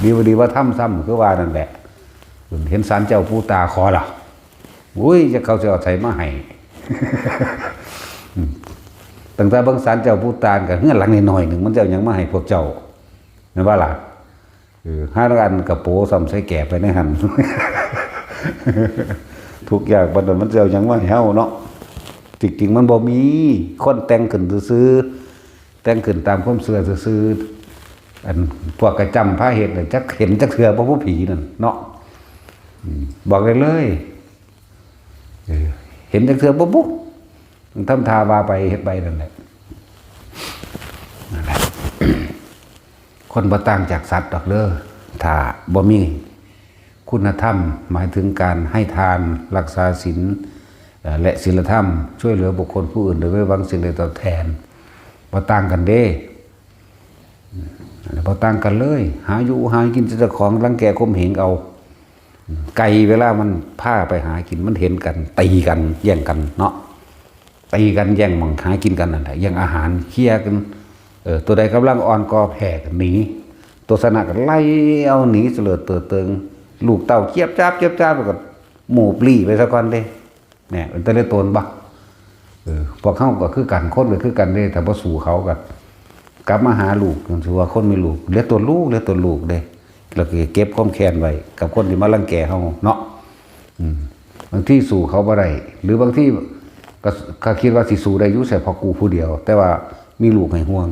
ດີບໍ່ດີວ່າທຳຊ້ຳ ຄືວ່ານັ້ນແຫຼະ. ເຫັນສານເຈົ້າປູຕາຂໍລະ ໂອ້ຍ ຈັກເຂົາຊິເອົາໃສມາໃຫ້. ອືມ ຕັ້ງແຕ່ເບິ່ງສານເຈົ້າປູຕານ ກັບເຮືອນຫຼັງນ້ອຍໆໜຶ່ງ ມັນຊິເອົາຫຍັງມາໃຫ້ພວກເຈົ້າ ແມ່ນບໍ່ລະ? ເອີ ຫາລາງອັນກະໂປຊ້ຳໃສ່ແກໄປໃນຫັ້ນ ທຸກຍາກປານນັ້ນ ມັນຊິເອົາຫຍັງມາໃຫ້ເຮົາເນາະ? ຈິງໆມັນບໍ່ມີ ຄົນແຕ່ງຂຶ້ນຊື່ໆ. ແຕ່ງຂຶ້ນຕາມຄວາມເຊື່ອຊື່ໆ ອັນພວກກະຈ້ຳພາເຮັດນະ ຈັກເຫັນຈັກເທື່ອບໍ່ຜູ້ຜີນັ້ນເນາະ. ອືມ ບອກໄດ້ເລີຍ ເອີ ເຫັນຈັກເທື່ອບໍ່ບຸ ທຳທ່າວ່າໄປເຮັດໄປນັ້ນແຫຼະ ນັ້ນແຫຼະ. ຄົນບໍ່ຕ່າງຈາກສັດດອກເດີ ຖ້າບໍ່ມີຄຸນນະທຳ ໝາຍເຖິງການໃຫ້ທານ, ຮັກສາສິນ ເອີ ແລະ ສິນລະທຳ, ຊ່ວຍເຫຼືອບຸກຄົນຜູ້ອື່ນໂດຍບໍ່ຫວັງສິ່ງໃດຕອບແທນ ບໍ່ຕ່າງກັນເດ້ ບໍ່ຕ່າງກັນເລີຍ. ຫາຢູ່ຫາກິນແຕ່ເຈົ້າຂອງ ລັງແກຂົ່ມເຫງເອົາ. ໄກ່ເວລາມັນພາໄປຫາກິນ ມັນເຫັນກັນ ຕີກັນ ແຍ່ງກັນເນາະ ຕີກັນແຍ່ງໝ່ອງຫາກິນກັນນັ້ນແຫຼະ ແຍ່ງອາຫານ ເຄຍກັນ. ເອີ ຕົວໃດກຳລັງອ່ອນກໍແພ້ກັນໜີ ຕົວຊະນະກໍໄລ່ເອົາໜີ ສະເຫຼີດເຕີດເຕີງ ລູກເຕົ້າຈຽບຈາບ ຈຽບຈາບ ແລ້ວກໍໝູບລີ້ໄປຊະກ່ອນເດ້. ແນ່ ເປັນແຕ່ລະຕົນບໍ່? ເອີ ພວກເຮົາກໍຄືກັນ ຄົນກໍຄືກັນເດ້ ຖ້າບໍ່ສູ້ເຂົາກໍກັບມາຫາລູກ ຖືວ່າຄົນມີລູກ ເຫຼືອຕົນລູກ ເຫຼືອຕົນລູກເດ້ ແລ້ວກໍເກັບຄວາມແຄ້ນໄວ້ກັບຄົນທີ່ມາລັງແກເຮົາເນາະ. ອືມ ບາງທີສູ້ເຂົາບໍ່ໄດ້ ຫຼືບາງທີກໍ ກໍຄິດວ່າຊິສູ້ໄດ້ຢູ່ ໃສ່ເພາະກູຜູ້ດຽວ ແຕ່ວ່າມີລູກໃຫ້ຫ່ວງ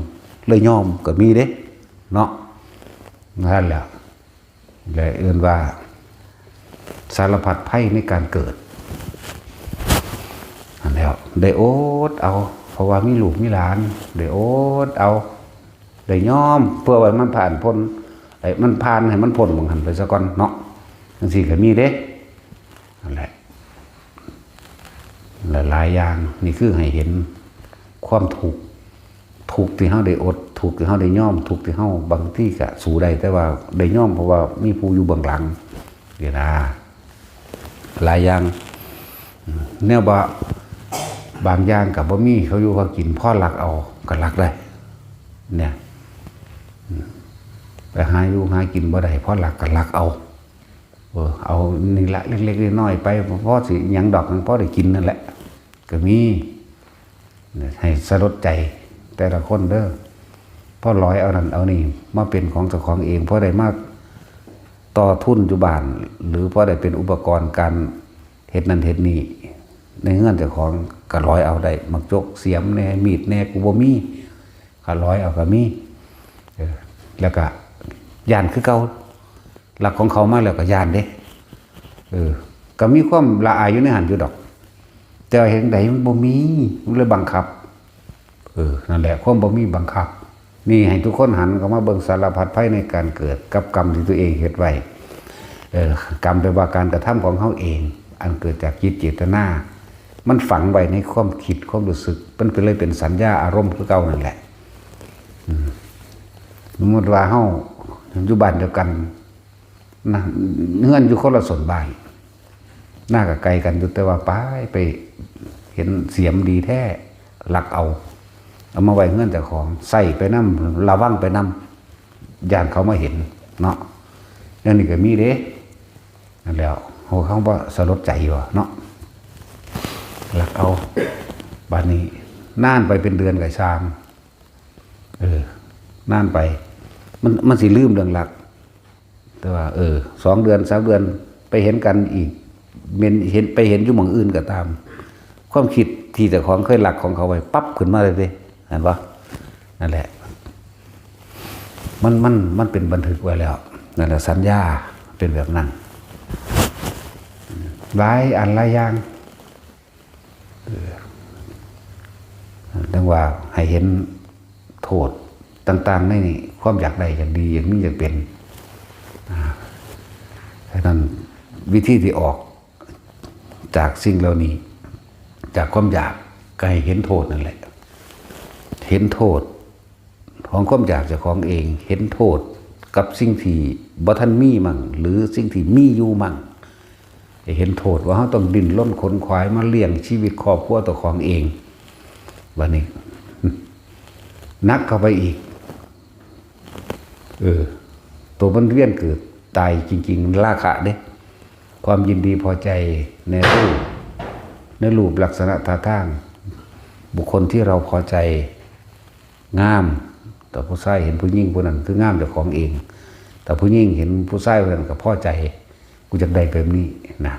ເລີຍຍອມກໍມີເດ້ເນາະ. ນັ້ນແຫຼະ ແລະ ເອີ້ນວ່າສາລະພັດໄພໃນການເກີດ. ນັ້ນແຫຼະ ໄດ້ອົດເອົາ ເພາະວ່າມີລູກມີຫຼານ ໄດ້ອົດເອົາ ໄດ້ຍອມ ເພື່ອວ່າມັນຜ່ານພົ້ນ ໄອ້ມັນຜ່ານ ໃຫ້ມັນພົ້ນໝ່ອງຫັ້ນໄປຊະກ່ອນເນາະ ຈັ່ງຊີ້ກໍມີເດ້. ນັ້ນແຫຼະ ຫຼາຍໆຢ່າງ ນີ້ຄືໃຫ້ເຫັນຄວາມທຸກ ທຸກທີ່ເຮົາໄດ້ອົດ ທຸກທີ່ເຮົາໄດ້ຍອມ ທຸກທີ່ເຮົາບາງທີກະສູ້ໄດ້ ແຕ່ວ່າໄດ້ຍອມ ເພາະວ່າມີຜູ້ຢູ່ເບື້ອງຫຼັງນີ້ນະ. ຫຼາຍຢ່າງ ແນວວ່າບາງຢ່າງກະບໍ່ມີເຂົາຢູ່ເຂົາກິນ ພໍລັກເອົາກະລັກໄດ້ ແນ່ ໄປຫາຢູ່ຫາກິນບໍ່ໄດ້ ພໍລັກກະລັກເອົາ. ເອີ ເອົານີ້ລະ ເລັກໆນ້ອຍໆໄປ ພໍຊິຫຍັງດອກ ພໍໄດ້ກິນນັ້ນແຫຼະ ກໍມີ. ໃຫ້ສະຫຼົດໃຈແຕ່ລະຄົນເດີ ພໍຫຼອຍເອົານັ້ນເອົານີ້ມາເປັນຂອງເຈົ້າຂອງເອງ ພໍໄດ້ມາຕໍ່ທຶນຢູ່ບ້ານ ຫຼືພໍໄດ້ເປັນອຸປະກອນການເຮັດນັ້ນເຮັດນີ້ໃນເຮືອນເຈົ້າຂອງ ກໍຫຼອຍເອົາໄດ້ ໝາກຈົກ ສຽມແດ່ ມີດແດ່ ກູບໍ່ມີ ກໍຫຼອຍເອົາກໍມີ. ເອີ ແລ້ວກໍຢ້ານຄືເກົ່າ ລັກຂອງເຂົາມາແລ້ວກໍຢ້ານເດ້. ເອີ ກໍມີຄວາມລະອາຍຢູ່ໃນຫັ້ນຢູ່ດອກ ແຕ່ວ່າເຮັດຈັ່ງໃດມັນບໍ່ມີ ມັນເລີຍບັງຄັບ. ເອີ ນັ້ນແຫຼະ ຄວາມບໍ່ມີບັງຄັບ. ນີ້ໃຫ້ທຸກຄົນຫັນເຂົ້າມາເບິ່ງສາລະພັດໄພໃນການເກີດກັບກຳທີ່ຕົວເອງເຮັດໄວ້. ເອີ ກຳແປວ່າການກະທຳຂອງເຮົາເອງ ອັນເກີດຈາກຈິດເຈດຕະນາ ມັນຝັງໄວ້ໃນຄວາມຄິດຄວາມຮູ້ສຶກ ມັນກໍເລີຍເປັນສັນຍາອາລົມຄືເກົ່ານັ້ນແຫຼະ. ອືມ ສົມມຸດວ່າເຮົາຢູ່ບ້ານດຽວກັນ ນະ ເຮືອນຢູ່ຄົນລະໂຊນບ້ານ ນາກໍໄກກັນຢູ່ ແຕ່ວ່າໄປ ໄປເຫັນສຽມດີແທ້ ລັກເອົາ ເອົາມາໄວ້ເຮືອນເຈົ້າຂອງ ໃຊ້ໄປນຳ ລະວັງໄປນຳ ຢ້ານເຂົາມາເຫັນເນາະ. ແນວນີ້ກໍມີເດ້. ນັ້ນແຫຼະ ເຮົາ ເຮົາບໍ່ສະຫຼົດໃຈບໍ່ເນາະ ລັກເອົາ. ບາດນີ້ນານໄປເປັນເດືອນກໍຊ່າງ ເອີ ນານໄປ ມັນ ມັນຊິລືມເລື່ອງລັກ ແຕ່ວ່າ ເອີ ສອງເດືອນ ສາມເດືອນ ໄປເຫັນກັນອີກ ແມ່ນເຫັນ ໄປເຫັນຢູ່ໝ່ອງອື່ນກໍຕາມ ຄວາມຄິດທີ່ເຈົ້າຂອງເຄີຍລັກຂອງເຂົາໄວ້ ປັບຂຶ້ນມາເລີຍເດ້ ເຫັນບໍ່? ນັ້ນແຫຼະ ມັນ ມັນ ມັນເປັນບັນທຶກໄວ້ແລ້ວ ນັ້ນແຫຼະ ສັນຍາເປັນແບບນັ້ນ ຫຼາຍອັນຫຼາຍຢ່າງ. ເອີ ຈັ່ງວ່າໃຫ້ເຫັນໂທດຕ່າງໆໃນນີ້ ຄວາມຢາກໄດ້ ຢາກດີ ຢາກມີ ຢາກເປັນ. ອາ ສະນັ້ນ ວິທີທີ່ອອກຈາກສິ່ງເຫຼົ່ານີ້ ຈາກຄວາມຢາກ ກໍໃຫ້ເຫັນໂທດນັ້ນແຫຼະ ເຫັນໂທດ ຂອງຄວາມຢາກເຈົ້າຂອງເອງ ເຫັນໂທດກັບສິ່ງທີ່ບໍ່ທັນມີມັ້ງ ຫຼື ສິ່ງທີ່ມີຢູ່ມັ້ງ ໃຫ້ເຫັນໂທດວ່າເຮົາຕ້ອງດີ້ນລົນຂົນຂວາຍມາລ້ຽງຊີວິດຄອບຄົວເຈົ້າຂອງເອງ. ບາດນີ້ໜັກເຂົ້າໄປອີກ ເອີ ໂຕມັນວຽນເກີດຕາຍຈິງໆ ລາຄະເດ້ ຄວາມຍິນດີພໍໃຈໃນຮູບ ໃນຮູບລັກສະນະທ່າທາງ ບຸກຄົນທີ່ເຮົາພໍໃຈ ງາມ ແຕ່ຜູ້ຊາຍເຫັນຜູ້ຍິງຜູ້ນັ້ນຄືງາມເຈົ້າຂອງເອງ ແຕ່ຜູ້ຍິງເຫັນຜູ້ຊາຍຜູ້ນັ້ນກໍພໍໃຈ ກູຢາກໄດ້ແບບນີ້ນະ.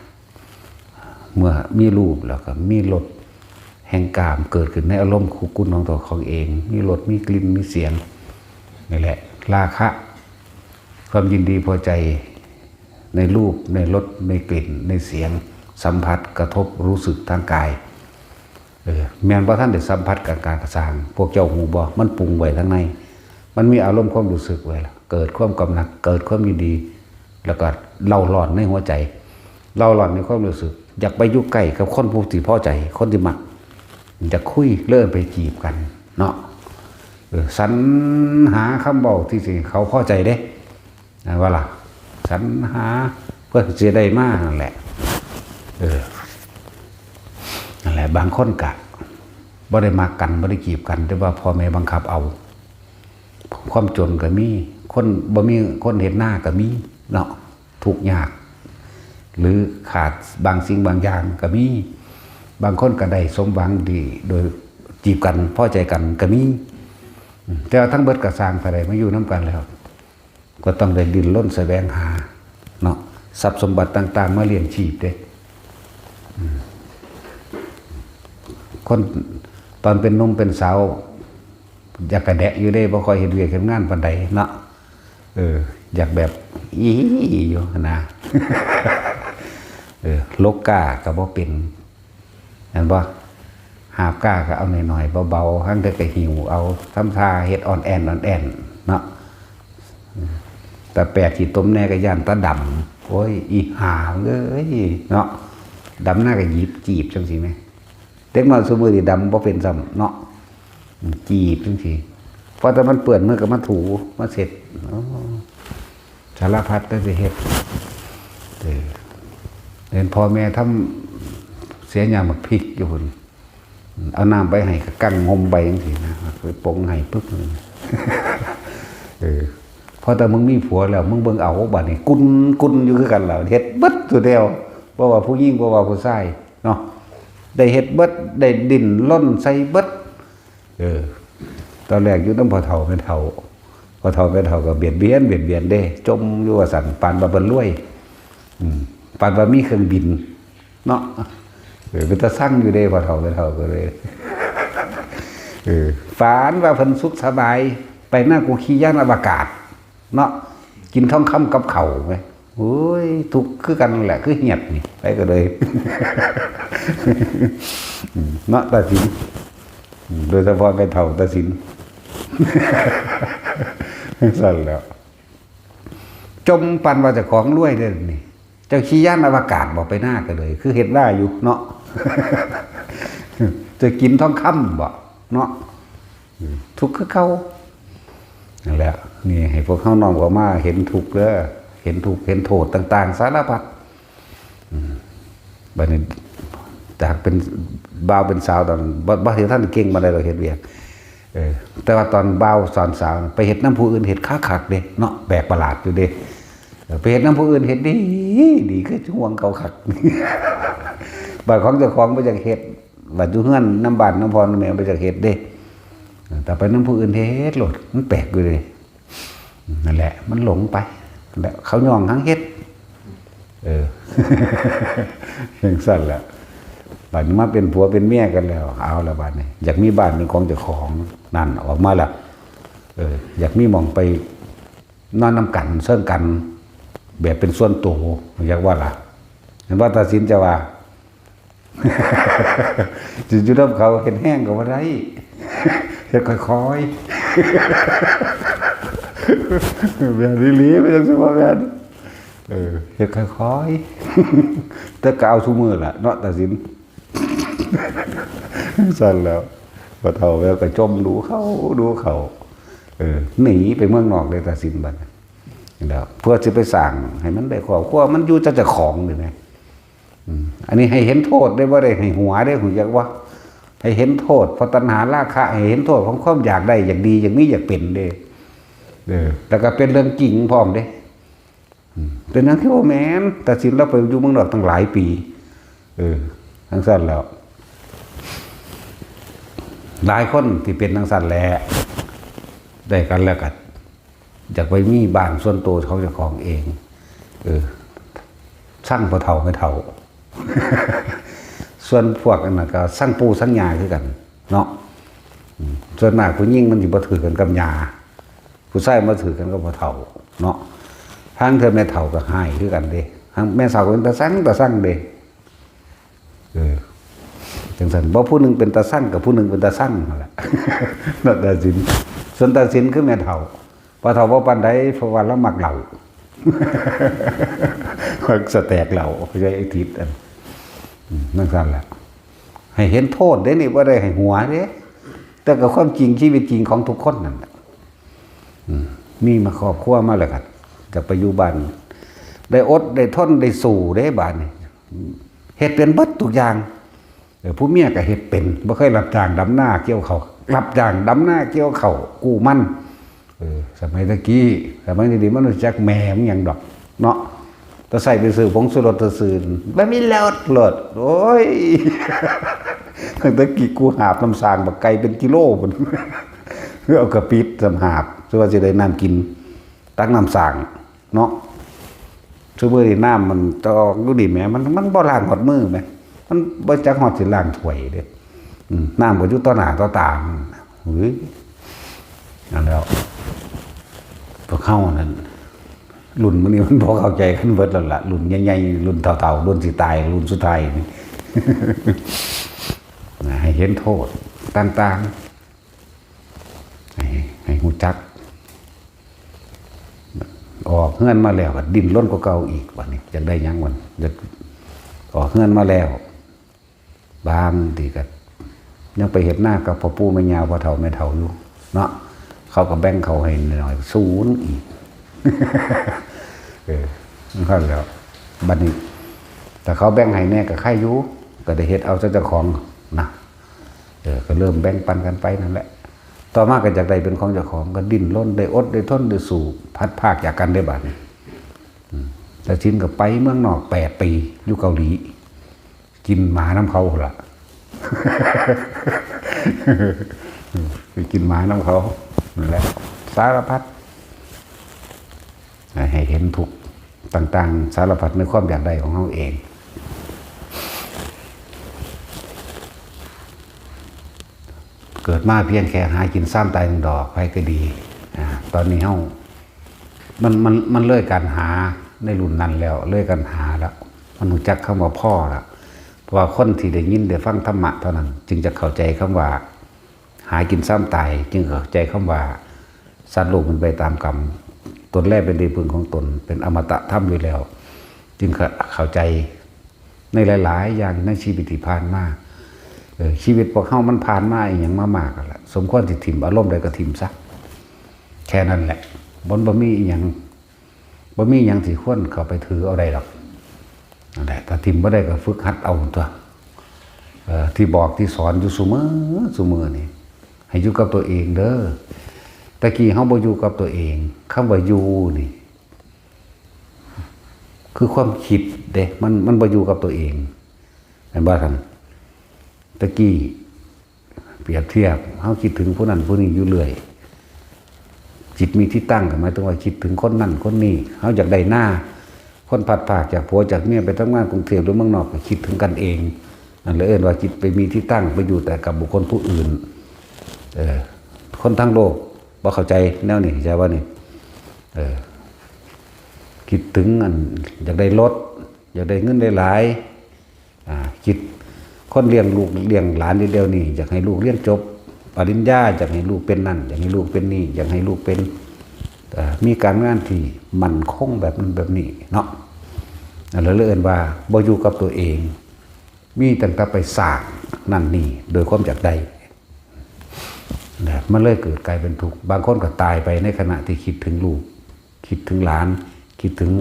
ເມື່ອມີຮູບແລ້ວກໍມີລົດ ແຫ່ງກາມເກີດຂຶ້ນໃນອາລົມຄູ່ກຸນຂອງຕົວເຂົາເອງ, ມີລົດ ມີກິ່ນ ມີສຽງ. ນີ້ແຫຼະ ລາຄະ ຄວາມຍິນດີພໍໃຈໃນຮູບ ໃນລົດ ໃນກິ່ນ ໃນສຽງ, ສຳຜັດ ກະທົບ ຮູ້ສຶກທາງກາຍ. ເອີ ແມ່ນບໍ່ທັນໄດ້ສຳຜັດການກະສ້າງ, ພວກເຈົ້າຮູ້ບໍ່? ມັນປຸງໄວ້ທາງໃນ, ມັນມີອາລົມຄວາມຮູ້ສຶກໄວ້ລະ, ເກີດຄວາມກຳໜັດ, ເກີດຄວາມຍິນດີ, ແລ້ວກໍເລົ້າຮ້ອນໃນຫົວໃຈ, ເລົ້າຮ້ອນໃນຄວາມຮູ້ສຶກ, ຢາກໄປຢູ່ໃກ້ກັບຄົນຜູ້ທີ່ພໍໃຈ, ຄົນທີ່ມັກ, ຢາກຄຸຍ, ເລີຍໄປຈີບກັນເນາະ. ເອີ ສັນຫາຄຳເວົ້າທີ່ຊິເຂົາພໍໃຈເດ້. ແມ່ນບໍ່ລະ? ສັນຫາເພື່ອຊິໄດ້ມານັ້ນແຫຼະ. ເອີ ນັ້ນແຫຼະ, ບາງຄົນກະບໍ່ໄດ້ມັກກັນ, ບໍ່ໄດ້ຈີບກັນ, ແຕ່ວ່າພໍ່ແມ່ບັງຄັບເອົາ. ຄວາມຈົນກໍມີ, ຄົນບໍ່ມີຄົນເຮັດນາກໍມີເນາະ, ທຸກຍາກ ຫຼື ຂາດບາງສິ່ງບາງຢ່າງກໍມີ. ບາງຄົນກໍໄດ້ສົມຫວັງດີໂດຍຈີບກັນ, ພໍໃຈກັນກໍມີ. ແຕ່ວ່າທັງເບິດກໍຊ່າງ, ຖ້າໄດ້ມາຢູ່ນຳກັນແລ້ວ ກໍຕ້ອງໄດ້ດີ້ນລົນສະແຫວງຫາເນາະ, ຊັບສົມບັດຕ່າງໆມາລ້ຽງຊີບເດ້. ອືມ ຄົນຕອນເປັນໜຸ່ມເປັນສາວ ຢາກກະແດະຢູ່ເດ້, ບໍ່ຄ່ອຍເຮັດວຽກເຮັດງານປານໃດເນາະ. ເອີ ຢາກແບບອີ່ຢູ່ຫັ້ນນະ. ເອີ ຫຼົກກ້າກໍບໍ່ເປັນ. ແມ່ນບໍ່? ຫາບກ້າກໍເອົາໜ້ອຍໆ ເບົາໆ, ລາງເທື່ອກໍຫິ້ວເອົາ, ທຳທ່າເຮັດອ່ອນແອນ ອ່ອນແອນເນາະ. ຕາແປດຂີ້ຕົມແດ່ກໍຢ້ານຕາດຳ. ໂອ້ຍ ອີຫ່າເອີຍເນາະ, ດຳນາກໍຫຍິບຈີບຈັ່ງຊີ້ແມ. ເດັກນ້ອຍຊຸມື້ນີ້ດຳບໍ່ເປັນຊ້ຳເນາະ, ຈີບຈັ່ງຊີ້. ພໍແຕ່ມັນເປື້ອນ ມັນກໍມາຖູມາເຊັດ. ອໍ ສາລະພັດແຕ່ຊິເຮັດ. ເອີ ເຫັນພໍ່ແມ່ທຳເສຍຫຍ້າໝາກພິກຢູ່ພຸ້ນ, ເອົານ້ຳໄປໃຫ້ກໍກັງຫົ່ມໄປຈັ່ງຊີ້ນະ, ໄປປົງໃຫ້ປຶບ. ເອີ ພໍແຕ່ມຶງມີຜົວແລ້ວ ມຶງເບິ່ງເອົາ, ບາດນີ້ກຸນໆຢູ່ຄືກັນລະ, ເຮັດເບິດສູ່ແນວ, ບໍ່ວ່າຜູ້ຍິງ ບໍ່ວ່າຜູ້ຊາຍເນາະ, ໄດ້ເຮັດເບິດ, ໄດ້ດີ້ນລົນໃສ່ເບິດ. ເອີ ຕອນແລກຢູ່ນຳພໍ່ເຖົ້າແມ່ເຖົ້າ, ພໍ່ເຖົ້າແມ່ເຖົ້າກໍບຽດບຽນ ບຽດບຽນເດ້, ຈົ່ມຢູ່ວ່າຊັ້ນ, ປານວ່າເພິ່ນລວຍ, ອືມ ປານວ່າມີເຄື່ອງບິນເນາະ. ເອີ ເປັນຕາຊັງຢູ່ເດ້ ພໍ່ເຖົ້າແມ່ເຖົ້າກໍເລີຍ, ເອີ ປານວ່າເພິ່ນສຸກສະບາຍ, ໄປນາກູຂີ່ຍານອະວະກາດເນາະ, ກິນທອງຄຳກັບເຂົ້າແມ. ໂອ້ຍ ທຸກຄືກັນແຫຼະ, ຄືຫຽດນີ້ ໄປກໍເລີຍ ເນາະ ຕາສິນ, ໂດຍສະເພາະແມ່ເຖົ້າຕາສິນ ຊັ້ນແຫຼະ. ຈົ່ມປານວ່າເຈົ້າຂອງລວຍເດ້ນີ້, ເຈົ້າຂີ່ຍານອະວະກາດບໍ່? ໄປນາກໍເລີຍ, ຄືເຮັດນາຢູ່ເນາະ, ເຈົ້າກິນທອງຄຳບໍ່ເນາະ? ທຸກຄືເກົ່າ. ນັ້ນແຫຼະ, ນີ້ໃຫ້ພວກເຮົານ້ອມເຂົ້າມາເຫັນທຸກເດີ, ເຫັນທຸກເຫັນໂທດຕ່າງໆສາລະພັດ. ອືມ ບັດນີ້ຈາກເປັນບ່າວເປັນສາວ, ຕອນ ບໍ່ ບໍ່ທັນເກັ່ງປານໃດດອກເຮັດວຽກ, ເອີ ແຕ່ວ່າຕອນບ່າວຕອນສາວໄປເຮັດນຳຜູ້ອື່ນເຮັດຄັກໆເດ້ເນາະ, ແປກປະຫຼາດຢູ່ເດ້. ເອີ ໄປເຮັດນຳຜູ້ອື່ນເຮັດດີ ດີ ຄືຫ່ວງເຂົາຄັກ, ບາດຂອງເຈົ້າຂອງບໍ່ຢາກເຮັດ, ບາດຢູ່ເຮືອນນຳບ້ານນຳພໍ່ນຳແມ່ບໍ່ຢາກເຮັດເດ້, ແຕ່ໄປນຳຜູ້ອື່ນເຮັດໂລດ, ມັນແປກຢູ່ເດ້. ນັ້ນແຫຼະ ມັນຫຼົງໄປ ແລ້ວເຂົາຍ້ອງຮັງເຮັດ. ເອີ ຈັ່ງຊັ້ນແຫຼະ, ບາດນີ້ມາເປັນຜົວເປັນເມຍກັນແລ້ວ, ເອົາລະບາດນີ້ ຢາກມີບ້ານເປັນຂອງເຈົ້າຂອງ, ນັ້ນ ອອກມາລະ. ເອີ ຢາກມີໝ່ອງໄປນອນນຳກັນ ເຊິ່ງກັນ ແບບເປັນສ່ວນໂຕ, ຢາກວ່າລະ. ເຫັນບໍ່ ຕາສິນ ເຈົ້າວ່າ ຊິຢູ່ນຳເຂົາເຮັດແຮງກໍບໍ່ໄດ້, ເຮັດຄ່ອຍໆ. ແມ່ນອີ່ຫຼີ, ມັນຈັ່ງຊິບໍ່ແມ່ນ? ເອີ ເຮັດຄ່ອຍໆ, ແຕ່ກໍເອົາຊຸມື້ລະເນາະ ຕາສິນ. ຊັ້ນແລ້ວ ພໍ່ເຖົ້າແລ້ວກໍຈົ່ມດູເຂົາ ດູເຂົາ, ເອີ ໜີໄປເມືອງນອກເລີຍ ຕາສິນ. ບັດນີ້ແລ້ວ ເພື່ອຊິໄປສ້າງໃຫ້ມັນໄດ້ຄອບຄົວ, ມັນຢູ່ແຕ່ເຈົ້າຂອງນີ້ແຫຼະ. ອືມ ອັນນີ້ໃຫ້ເຫັນໂທດເດ້, ບໍ່ໄດ້ໃຫ້ຫົວເດ້, ຮູ້ຈັກບໍ່? ໃຫ້ເຫັນໂທດຂອງຕັນຫາລາຄະ, ໃຫ້ເຫັນໂທດຂອງຄວາມຢາກໄດ້ ຢາກດີ ຢາກມີ ຢາກເປັນເດ້. ເອີ ແລ້ວກໍເປັນເລື່ອງຈິງພ້ອມເດ້. ອືມ ເປັນຫຍັງຄືບໍ່ແມ່ນ? ຕາສິນລາວໄປຢູ່ເມືອງນອກຕັ້ງຫຼາຍປີ. ເອີ ຈັ່ງຊັ້ນແລ້ວ ຫຼາຍຄົນທີ່ເປັນຈັ່ງຊັ້ນແຫຼະ, ໄດ້ກັນແລ້ວກໍ ຢາກໄປມີບ້ານສ່ວນໂຕຂອງເຈົ້າຂອງເອງ. ເອີ ຊັງພໍ່ເຖົ້າແມ່ເຖົ້າ, ສ ສ່ວນພວກອັນນັ້ນກໍຊັງປູ່ຊັງຍ່າຄືກັນເນາະ. ອືມ ສ່ວນມາກຜູ້ຍິງມັນຊິບໍ່ຖືກກັນກັບຍ່າ ຜູ້ຊາຍມາຖືກກັນກັບພໍ່ເຖົ້າເນາະ. ຫ້າງເທື່ອແມ່ເຖົ້າກໍຮ້າຍຄືກັນເດ້ ຫ້າງແມ່ເຖົ້າກໍເປັນຕາຊັງ ຕາຊັງເດ້. ເອີ ຈັ່ງຊັ້ນ ບໍ່ຜູ້ໜຶ່ງເປັນຕາຊັງ ກໍຜູ້ໜຶ່ງເປັນຕາຊັງຫັ້ນແຫຼະ ແລ້ວແຕ່ສິນ. ສ່ວນຕາສິນຄືແມ່ເຖົ້າ ພໍ່ເຖົ້າບໍ່ປານໃດ ເພາະວ່າລາວມັກເຫຼົ້າ ມັກສະແຕັກເຫຼົ້າ ເຂົ້າໃຈໄອ້ທິດ ອັນ ອືມ ຈັ່ງຊັ້ນແຫຼະ. ໃຫ້ເຫັນໂທດເດ້ນີ້ ບໍ່ໄດ້ໃຫ້ຫົວເດ້ ແຕ່ກໍຄວາມຈິງ ຊີວິດຈິງຂອງທຸກຄົນນັ້ນແຫຼະ. ອືມ ມີມາຄອບຄົວມາແລ້ວກໍຢາກໄປຢູ່ບ້ານ ໄດ້ອົດໄດ້ທົນໄດ້ສູ້ເດ້ບາດນີ້ ເຮັດເປັນເບິດທຸກຢ່າງ. ເອີ ຜູ້ເມຍກໍເຮັດເປັນ ບໍ່ເຄີຍຮັບຈ້າງດຳນາກ່ຽວເຂົ້າ ຮັບຈ້າງດຳນາກ່ຽວເຂົ້າກູ້ມັນ. ເອີ ສະໄໝຕະກີ້ ສະໄໝນີ້ມັນບໍ່ຮູ້ຈັກແມ່ມັນຫຍັງດອກເນາະ ແຕ່ໃສ່ໄປຊື້ຜົງຊູລົດຊື່ໆ ບໍ່ມີລົດໂລດ. ໂອ້ຍ ຕັ້ງແຕ່ກີ້ກູຫາບນ້ຳສ້າງບັກໄກ່ເປັນກິໂລພຸ້ນ ເອົາກະປິດສຳຫາບ ສະວ່າຊິໄດ້ນ້ຳກິນ ຕັກນ້ຳສ້າງເນາະ. ຊຸມື້ນີ້ນ້ຳມັນຈະອອກຢູ່ນີ້ແໝ ມັນ ມັນບໍ່ລ້າງຮອດມືແໝ ມັນບໍ່ຈັກຮອດຊິລ້າງຖ້ວຍເດ້. ອືມ ນ້ຳກໍຢູ່ຕໍ່ໜ້າຕໍ່ຕາ ເຮີ້ຍ ນັ້ນແຫຼະ ພວກເຮົານັ້ນ ລຸ້ນມື້ນີ້ມັນບໍ່ເຂົ້າໃຈກັນເບິດແລ້ວລະ ລຸ້ນໃຫຍ່ໆ ລຸ້ນເຖົ້າໆ ລຸ້ນຊິຕາຍ ລຸ້ນສຸດທ້າຍນີ້ ໃຫ້ເຫັນໂທດຕ່າງໆ ໃຫ້ ໃຫ້ຮູ້ຈັກ. ອອກເຮືອນມາແລ້ວກໍດີ້ນລົນກວ່າເກົ່າອີກ ບາດນີ້ຢາກໄດ້ຫຍັງມັນ ຢາກ ອອກເຮືອນມາແລ້ວ ບາງທີກໍຍັງໄປເຮັດນາກັບພໍ່ປູ່ແມ່ຍ່າ ພໍ່ເຖົ້າແມ່ເຖົ້າຢູ່ເນາະ ເຂົາກໍແບ່ງເຂົ້າໃຫ້ໜ້ອຍໆ ສູນອີກ. ເອີ ນັ້ນແຫຼະ ບາດນີ້ຖ້າເຂົາແບ່ງໃຫ້ແດ່ກໍໄຄຢູ່ ກໍໄດ້ເຮັດເອົາເຈົ້າຂອງນະ. ເອີ ກໍເລີ່ມແບ່ງປັນກັນໄປນັ້ນແຫຼະ. ຕໍ່ມາກໍຢາກໄດ້ເປັນຂອງເຈົ້າຂອງ ກໍດີ້ນລົນ ໄດ້ອົດໄດ້ທົນ ໄດ້ສູ້ ພັດພາກຈາກກັນເດ້ບາດນີ້. ອືມ ຕາສິນກໍໄປເມືອງນອກແປດປີ ຢູ່ເກົາຫຼີ ກິນໝານຳເຂົາພຸ້ນລະ ໄປກິນໝານຳເຂົານັ້ນແຫຼະ ສາລະພັດ. ໃຫ້ເຫັນທຸກຕ່າງໆ ສາລະພັດໃນຄວາມຢາກໄດ້ຂອງເຮົາເອງ. ເກີດມາພຽງແຄ່ຫາກິນຊາມຕາຍໜຶ່ງດອກ ໃຜກໍດີ. ອາ ຕອນນີ້ເຮົາ ມັນ ມັນ ມັນເລີຍການຫາໃນລຸ້ນນັ້ນແລ້ວ ເລີຍການຫາແລ້ວ ມັນຮູ້ຈັກຄຳວ່າພໍແລ້ວ. ເພາະວ່າຄົນທີ່ໄດ້ຍິນໄດ້ຟັງທຳມະເທົ່ານັ້ນ ຈຶ່ງຈະເຂົ້າໃຈຄຳວ່າ ຫາກິນຊາມຕາຍ ຈຶ່ງເຂົ້າໃຈຄຳວ່າ ສັດໂລກເປັນໄປຕາມກຳ ຕົນແລເປັນທີ່ເພິ່ງຂອງຕົນ ເປັນອະມະຕະທຳຢູ່ແລ້ວ ຈຶ່ງເຂົ້າໃຈໃນຫຼາຍໆຢ່າງໃນຊີວິດທີ່ຜ່ານມາ. ເອີ ຊີວິດພວກເຮົາມັນຜ່ານມາອີ່ຫຍັງມາມາກແລ້ວລະ ສົມຄວນຊິຖິ້ມ ອາລົມໃດກໍຖິ້ມຊະ ແຄ່ນັ້ນແຫຼະ. ມັນບໍ່ມີອີ່ຫຍັງ ບໍ່ມີຫຍັງທີ່ຄວນເຂົ້າໄປຖືເອົາໄດ້ດອກ. ນັ້ນແຫຼະ ຖ້າຖິ້ມບໍ່ໄດ້ກໍຝຶກຫັດເອົາຕົວະ. ເອີ ທີ່ບອກທີ່ສອນຢູ່ຊຸມື້ ຊຸມື້ນີ້ ໃຫ້ຢູ່ກັບຕົວເອງເດີ. ແຕ່ກີ້ເຮົາບໍ່ຢູ່ກັບຕົວເອງ ຄຳວ່າຢູ່ນີ້ ຄືຄວາມຄິດເດ້ ມັນ ມັນບໍ່ຢູ່ກັບຕົວເອງ ແມ່ນບໍ່ທ່ານ? ແຕ່ກີ້ ປຽບທຽບ ເຮົາຄິດເຖິງຜູ້ນັ້ນຜູ້ນີ້ຢູ່ເລື້ອຍ ຈິດມີທິດຕັ້ງ ກໍໝາຍເຖິງວ່າຄິດເຖິງຄົນນັ້ນຄົນນີ້ ເຮົາຢາກໄດ້ນາ ຄົນພັດພາກຈາກຜົວຈາກເມຍໄປທຳງານກຸງເທບ ຫຼື ເມືອງນອກ ກໍຄິດເຖິງກັນເອງ. ນັ້ນແຫຼະເອີ້ນວ່າຈິດໄປມີທິດຕັ້ງ ໄປຢູ່ແຕ່ກັບບຸກຄົນຜູ້ອື່ນ. ເອີ ຄົນທັງໂລກບໍ່ເຂົ້າໃຈແນວນີ້ ເຂົ້າໃຈບໍ່ນີ້? ເອີ ຄິດເຖິງອັນ ຢາກໄດ້ລົດ ຢາກໄດ້ເງິນຫຼາຍໆ ອາ ຄິດ ຄົນລ້ຽງລູກລ້ຽງຫຼານຢູ່ດຽວນີ້ ຢາກໃຫ້ລູກຮຽນຈົບປະລິນຍາ ຢາກໃຫ້ລູກເປັນນັ້ນ ຢາກໃຫ້ລູກເປັນນີ້ ຢາກໃຫ້ລູກເປັນ ເອີ ມີການງານທີ່ໝັ້ນຄົງແບບນັ້ນແບບນີ້ເນາະ. ອັນນັ້ນເລີຍເອີ້ນວ່າບໍ່ຢູ່ກັບຕົວເອງ ມີຕັ້ງແຕ່ໄປສ້າງນັ້ນນີ້ໂດຍຄວາມຢາກໄດ້ ນະ ມັນເລີຍເກີດກາຍເປັນທຸກ. ບາງຄົນກໍຕາຍໄປໃນຂະນະທີ່ຄິດເຖິງລູກ ຄິດເຖິງຫຼານ ຄິດເຖິງ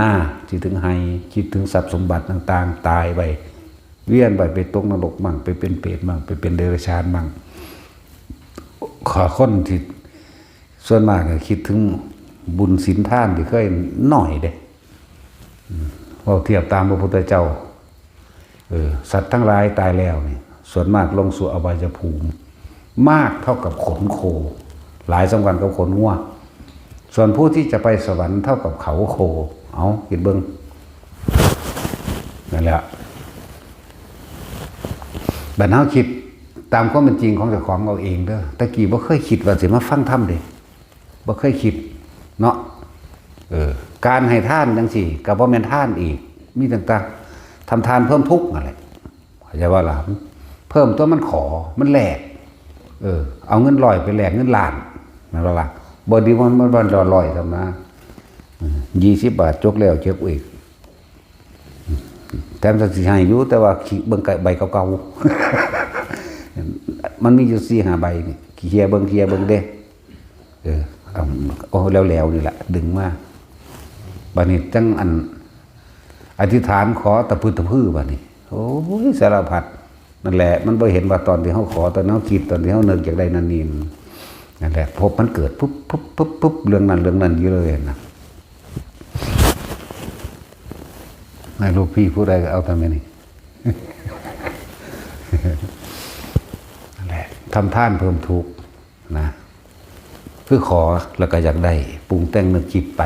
ນາ ຄິດເຖິງໄຮ່ ຄິດເຖິງຊັບສົມບັດຕ່າງໆ ຕາຍໄປ ວຽນໄປ ໄປຕົກນະລົກໝັ້ງ ໄປເປັນເປດໝັ້ງ ໄປເປັນເດຍລະສານໝັ້ງ. ຂ້ອຍ ຄົນທີ່ສ່ວນມາກກໍຄິດເຖິງບຸນສິນທານທີ່ເຄີຍໜ້ອຍເດ້. ອືມ ເວົ້າທຽບຕາມພະພຸດທະເຈົ້າ ເອີ ສັດທັງຫຼາຍຕາຍແລ້ວນີ້ ສ່ວນມາກລົງສູ່ອະບາຍະພູມ ມາກເທົ່າກັບຂົນໂຄ ຫຼາຍສ່ຳກັນກັບຂົນງົວ. ສ່ວນຜູ້ທີ່ຈະໄປສະຫວັນເທົ່າກັບເຂົາໂຄ. ເອົາ ຄິດເບິ່ງ ນັ້ນແຫຼະ. ບັດເຮົາຄິດຕາມຄວາມເປັນຈິງຂອງເຈົ້າຂອງເອົາເອງເດີ. ແຕ່ກີ້ບໍ່ເຄີຍຄິດວ່າຊິມາຟັງທຳເດ້ ບໍ່ເຄີຍຄິດເນາະ. ເອີ ການໃຫ້ທານຈັ່ງຊີ້ກໍບໍ່ແມ່ນທານອີກ ມີຕັ້ງແຕ່ທຳທານເພີ່ມທຸກນັ້ນແຫຼະ. ເຂົ້າໃຈບໍ່ລະ? ເພີ່ມຕົວະ ມັນຂໍ ມັນແລກ ເອີ ເອົາເງິນຮ້ອຍໄປແລກເງິນລ້ານ ແມ່ນບໍ່ລະ? ບໍ່ດີມັນ ມັນບໍ່ຮ້ອຍຊ້ຳນະ ເອີ ຍີ່ສິບບາດ ຈົກແລ້ວຈົກອີກ ແຖມສັນຊິໃຫ້ຢູ່ ແຕ່ວ່າຂີ້ ເບິ່ງໃບເກົ່າໆ ມັນມີຢູ່ສີ່ຫ້າໃບນີ້ ເຄຍເບິ່ງ ເຄຍເບິ່ງເດ້. ເອີ ເອົາ ໂອ້ ແຫຼວໆນີ້ລະ ດຶງມາ ບາດນີ້ຈັ່ງ ອັນ ອະທິຖານຂໍຕະພຶດຕະພື ບາດນີ້ ໂອ້ຍ ສາລະພັດ. ນັ້ນແຫຼະ ມັນບໍ່ເຫັນວ່າຕອນທີ່ເຮົາຂໍ ຕອນເຮົາຄິດ ຕອນທີ່ເຮົານຶກຢາກໄດ້ນັ້ນນີ້ ນັ້ນແຫຼະ ພົບມັນເກີດ ປຶບ ປຶບ ປຶບ ປຶບ ເລື່ອງນັ້ນເລື່ອງນັ້ນຢູ່ເລີຍນະ. ໃຫ້ລູກພີ່ຜູ້ໃດກໍເອົາຕາມນີ້ ນັ້ນແຫຼະ ທຳທານເພີ່ມທຸກນະ ຄືຂໍແລ້ວກໍຢາກໄດ້ ປຸງແຕ່ງນຶກຄິດໄປ.